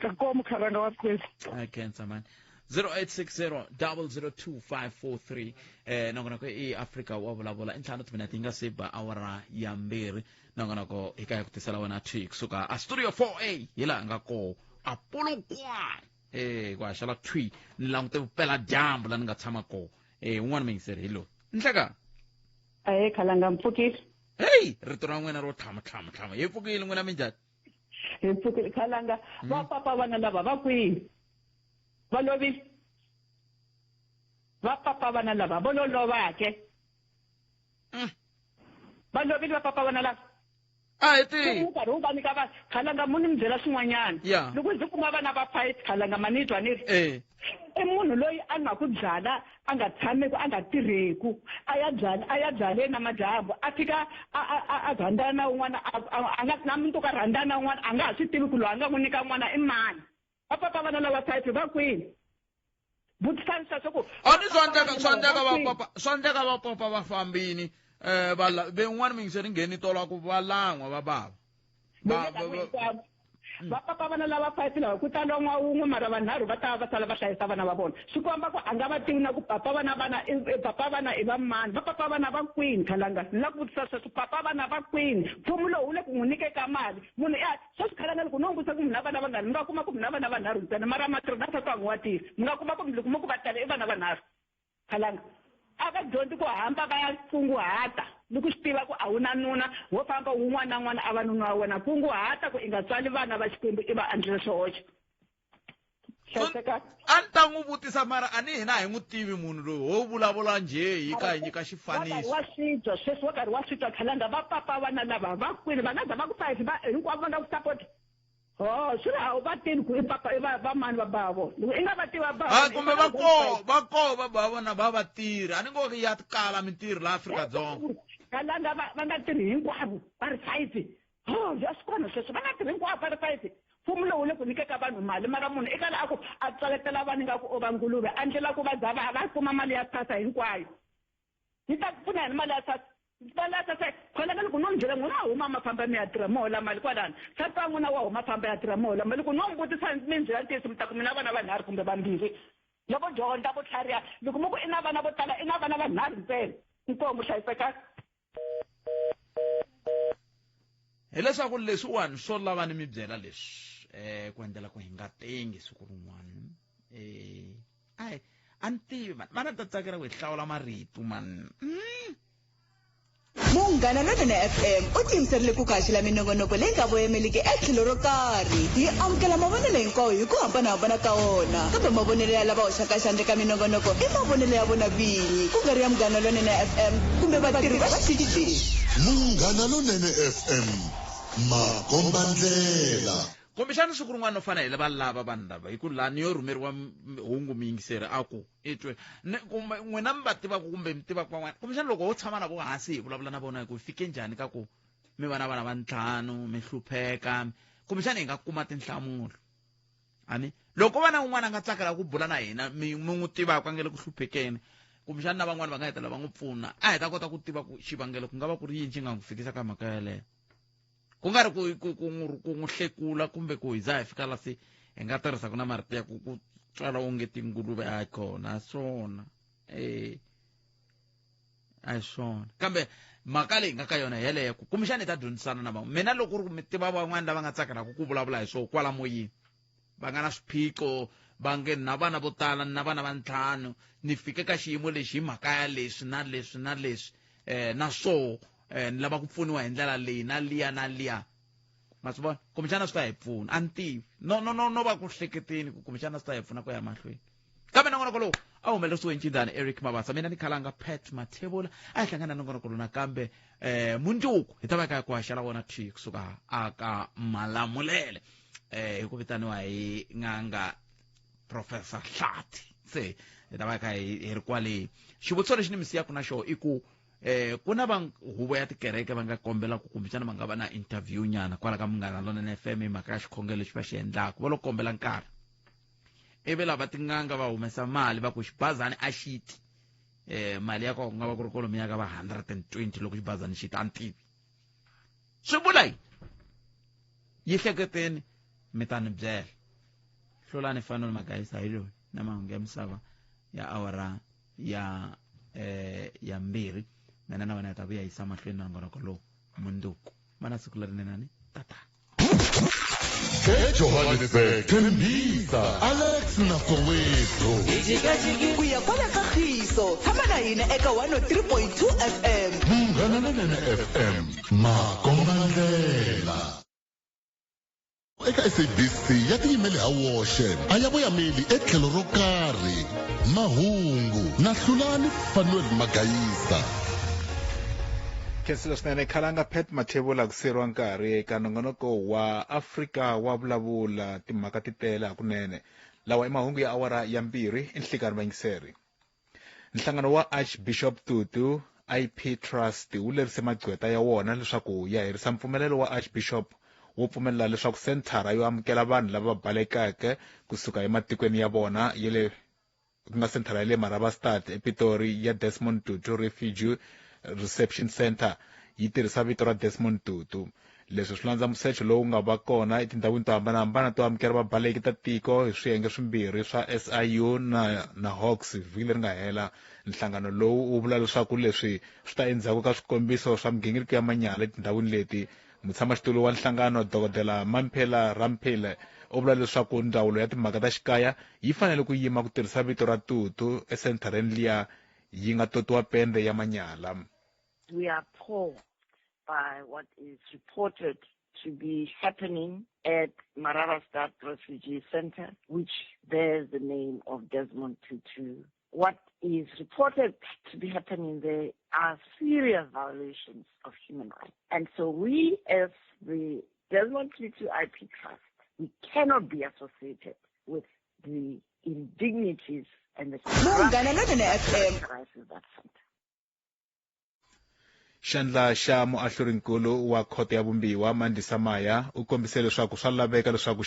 Inkomu khalanga wa Xikwembu. I can't man. 0860 002 543 nongonoko i Afrika wa vulavula i ntlhanu timinete yi nga se ba awara ya 2 nongonoko hi ka ku tisela wena thwi kusuka a studio 4A hi laha nga koho a Polokwane ku haxela thwi ni langute vupela dyambu laha ni nga tshama koho un'wana muyingiseri hi loyi nhleka. Ahe khalanga mpfukile. Hey rito ra n'wina ro tlhama tlhama tlhama hi pfukile n'wina minjhani? Hi pfukile khalanga. Va papa vana lava va kwihi? Va lovile. Va papa vana lava vo lolova ke. Va lovile va papa vana lava. A hi tivi. Nkarhi wu va nyika va khalanga mu ni mi byela swin'wanyana. Loko ndzi kuma vana va five khalanga ma ni twa ni ri. I munhu loyi a nga ku byala a nga tshameku a nga tirheku a ya byaleni na madyambu a fika a rhandzana na un'wana a nga na mundzuku a rhandzana na un'wana a nga ha swi tivi ku loyi a nga n'wi nyika n'wana i mani. Va papa vana lava five va kwini? Vutisani sweswo ku a ni swa endleka va papa va fambini va un'wana muyingiseri ngheni tolo ku va lan'wa va bava. Va papa vana lava five lava ku ta lon'wa wun'we mara vanharhu va ta va sala va hlayisa vana va vona. Swi komba ku a nga va tivi na ku papa vana vana papa vana i va mani va papa vana va kwini khalanga ni lava ku vutisa sweswo papa vana va kwini mfumo lowu wu le ku n'wi nyikeka mali munhu sweswi khalanga loko no vutisa ku munhu na vana vangani mi nga kuma ku munhu na vana vanharhu ntsena mara matirho na nsati wa n'wi wa tirha mi nga kuma ku loko mo ku va tala i vana vanharhu khalanga a va dyondzi ku hamba va ya kunguhata ni ku swi tiva ku a wu na nuna wo famba wun'wana na n'wana a va nuna wa wena kunguhata ku i nga tswali vana va Xikwembu i va endlela swihoxo. A ni ta n'wi vutisa mara a ni hina a hi n'wi tivi munhu loyi ho vulavula njhe hi ka hi nyika xifaniso. Wa swi twa sweswi wa karhi wa swi twa khalanga va papa vana lava va kwini va nga za va ku five va hinkwavo va nga ku support. Oh swi ri a wu va tivi ku i papa i va mani va ba vona loko i nga va tivi va ba kumbe va ko va ba vona va va tirhi a ni ngo ya kala mintirho laha Afrika-Dzonga. Khalanga va nga tirhi hinkwavo va ri five. Oh ya swi kona sweswo va nga tirhi hinkwavo va ri five. Mfumo lowu le ku nyikeka vanhu mali mara munhu i kala a ku a tswaletela vanhu ingaku o va nguluve a ndlela ku va za va kuma mali ya phasa hinkwayo. Ni ta ku pfuna yini mali ya SASSA? Mali ya SASSA khona ka loko no mi byela n'wina huma ma famba mi ya tirha mi hola mali kwalano. Nsati wa n'wina wa huma famba ya tirha mi hola mali. Loko no mi vutisa mi ni byela ntiyiso mi ta ku mi na vana vanharhu kumbe vambirhi. Loko dyondza ku tlhariha loko mi ku i na vana vo tala i na vana vanharhu ntsena. Inkomu hlayisekani. Hileswaku leswiwani swo lava ni mi byela leswi eh ku endlela ku hi nga tengi siku rin'wana eh ai a ni tivi mani vana ta tsakela ku hi hlawula marito mani mm. Munghana Lonene FM u tiyimiserile ku ku haxela minongonoko leyi nga voyemeliki etlhelo ro karhi. Hi amukela mavonelo hinkwawo hi ku hambanahambana ka wona, kambe mavonelo ya lava hoxaka xandla eka minongonoko i mavonelo ya vona vinyi, ku nga ri ya Munghana Lonene FM kumbe vatirhi va xitichi lexi. Munghana Lonene FM, makombandlela. Kumbexana siku rin'wana no fana hi va lava vanhu lava hi ku laha ni yo rhumeriwa hungu muyingiseri a ku i twe kumbe n'wina mi va tivaka kumbe mi tivaka van'wana kumbexana loko ho tshama na vo hansi hi vulavula na vona hi ku hi fike njhani ka ku mi va na vana va ntlhanu mi hlupheka kumbexana hi nga kuma tinhlamulo ani loko va na un'wana a nga tsakela ku bula na hina mi mi n'wi tivaka a nga le ku hluphekeni kumbexana na van'wana va nga hetelela va n'wi pfuna a hi ta kota ku tiva ku xivangelo ku nga va ku ri yini xi nga n'wi fikisa ka mhaka yeleyo ku nga ri ku ku ku n'wi ku n'wi hlekula kumbe ku hi za hi fika la se hi nga tirhisaka na marito ya ku ku twala onge tinguluve a kona swona eh a hi swona kambe mhaka leyi nga ka yona yeleyo ku kumbexana hi ta dyondzisana na van'we mina loko ku ri ku mi tiva van'wana lava nga tsakelaka ku vulavula hi swona kwala moyeni va nga na swiphiqo va nge na vana vo tala na vana va ntlhanu ni fike ka xiyimo lexi hi mhaka ya leswi na leswi na leswi eh na swo eh ni lava ku pfuniwa hi ndlela leyi na liya na liya ma swi vona kumbexana swi ta hi pfuna a ni tivi no no no no va ku hleketeni ku kumbexana swi ta hi pfuna ku ya mahlweni kambe nongonoko lowu a humelerisiwe ncindani eric mabasa mina ni khalanga pat mathebula a hi hlangana nongonoko lowu nakambe eh mundzuku hi ta va kaya ku haxela wona thi kusuka aka malamulele eh hi ku vitaniwa hi n'anga professor hlathi se hi ta va kha hi ri kwale xivutiso lexi ni mi siyaka na xona i ku eh ku na va huvo ya tikereke va nga kombela ku kumbexana va nga va na interview nyana kwala ka munghana lonene fm hi mhaka ya xikhongelo lexi va xi endlaka va lo kombela nkarhi ivi lava tin'anga va humesa mali va ku xibazani a xi ti eh mali ya kona ku nga va ku ri kolomu ya ka va 120 loko xibazani xi ta a ni tivi swi vula yini yi hleketeni mi ta ni byela hlulani fanele magayisa hi loyi na mahungu ya misava ya awara ya eh ya mbirhi mina na wena hi ta vuya yisa mahlweni na nongonoko lowu munduku va na siku lerinene tata ejohannesburg tembisa alex na soweto ku ya kwala ka khiso tshama na hina eka 103.2 fm munghana lonene fm makombandlela eka sabc ya tiyimele ha woxe a ya voyameli etlhelo ro karhi mahungu na hlulani fanuel magayisa khensile swinene khalanga pat mathebula ku siyeriwa nkarhi eka nongonoko wa afrika wa vulavula timhaka ti tele hakunene lawa i mahungu ya awara ya mbirhi i nhlikani vayingiseri Nhlangano wa Archbishop Tutu IP Trust wu lerise magqweta ya wona leswaku ya herisa mpfumelelo wa Archbishop wo pfumelela leswaku senthara yo amukela vanhu lava balekeke kusuka ematikweni ya vona ya le ku nga senthara ya le Marabastad ePitori ya Desmond Tutu Refugee Reception Centre yi tirhisa vito ra Desmond Tutu. Leswi swi landza musecho lowu nga va kona etindhawini to hambanahambana to amukela vabaleki ta tiko hi swiyenge swimbirhi swa SIU na, na Hawks vhiki leri nga hela. Nhlangano lowu wu vula leswaku leswi swi ta endzhaku ka swikombiso swa migingiriko ya manyala etindhawini leti. Mutshamaxitulu wa nhlangano Dokodela Mamphela Ramphele u vula leswaku ndzawulo ya timhaka ta xikaya yi fanele ku yima ku tirhisa vito ra Tutu esenthareni liya yi nga totiwa pende ya manyala. We are poor by what is reported to be happening at Marabastad Refugee Center, which bears the name of Desmond Tutu. What is reported to be happening there are serious violations of human rights. And so we, as the Desmond Tutu IP Trust, we cannot be associated with the indignities and the Munghana Lonene FM. crisis that center. Xandla xa muahlurinkulu wa khoto ya vumbiwa Mandisa Maya u kombise leswaku swa laveka leswaku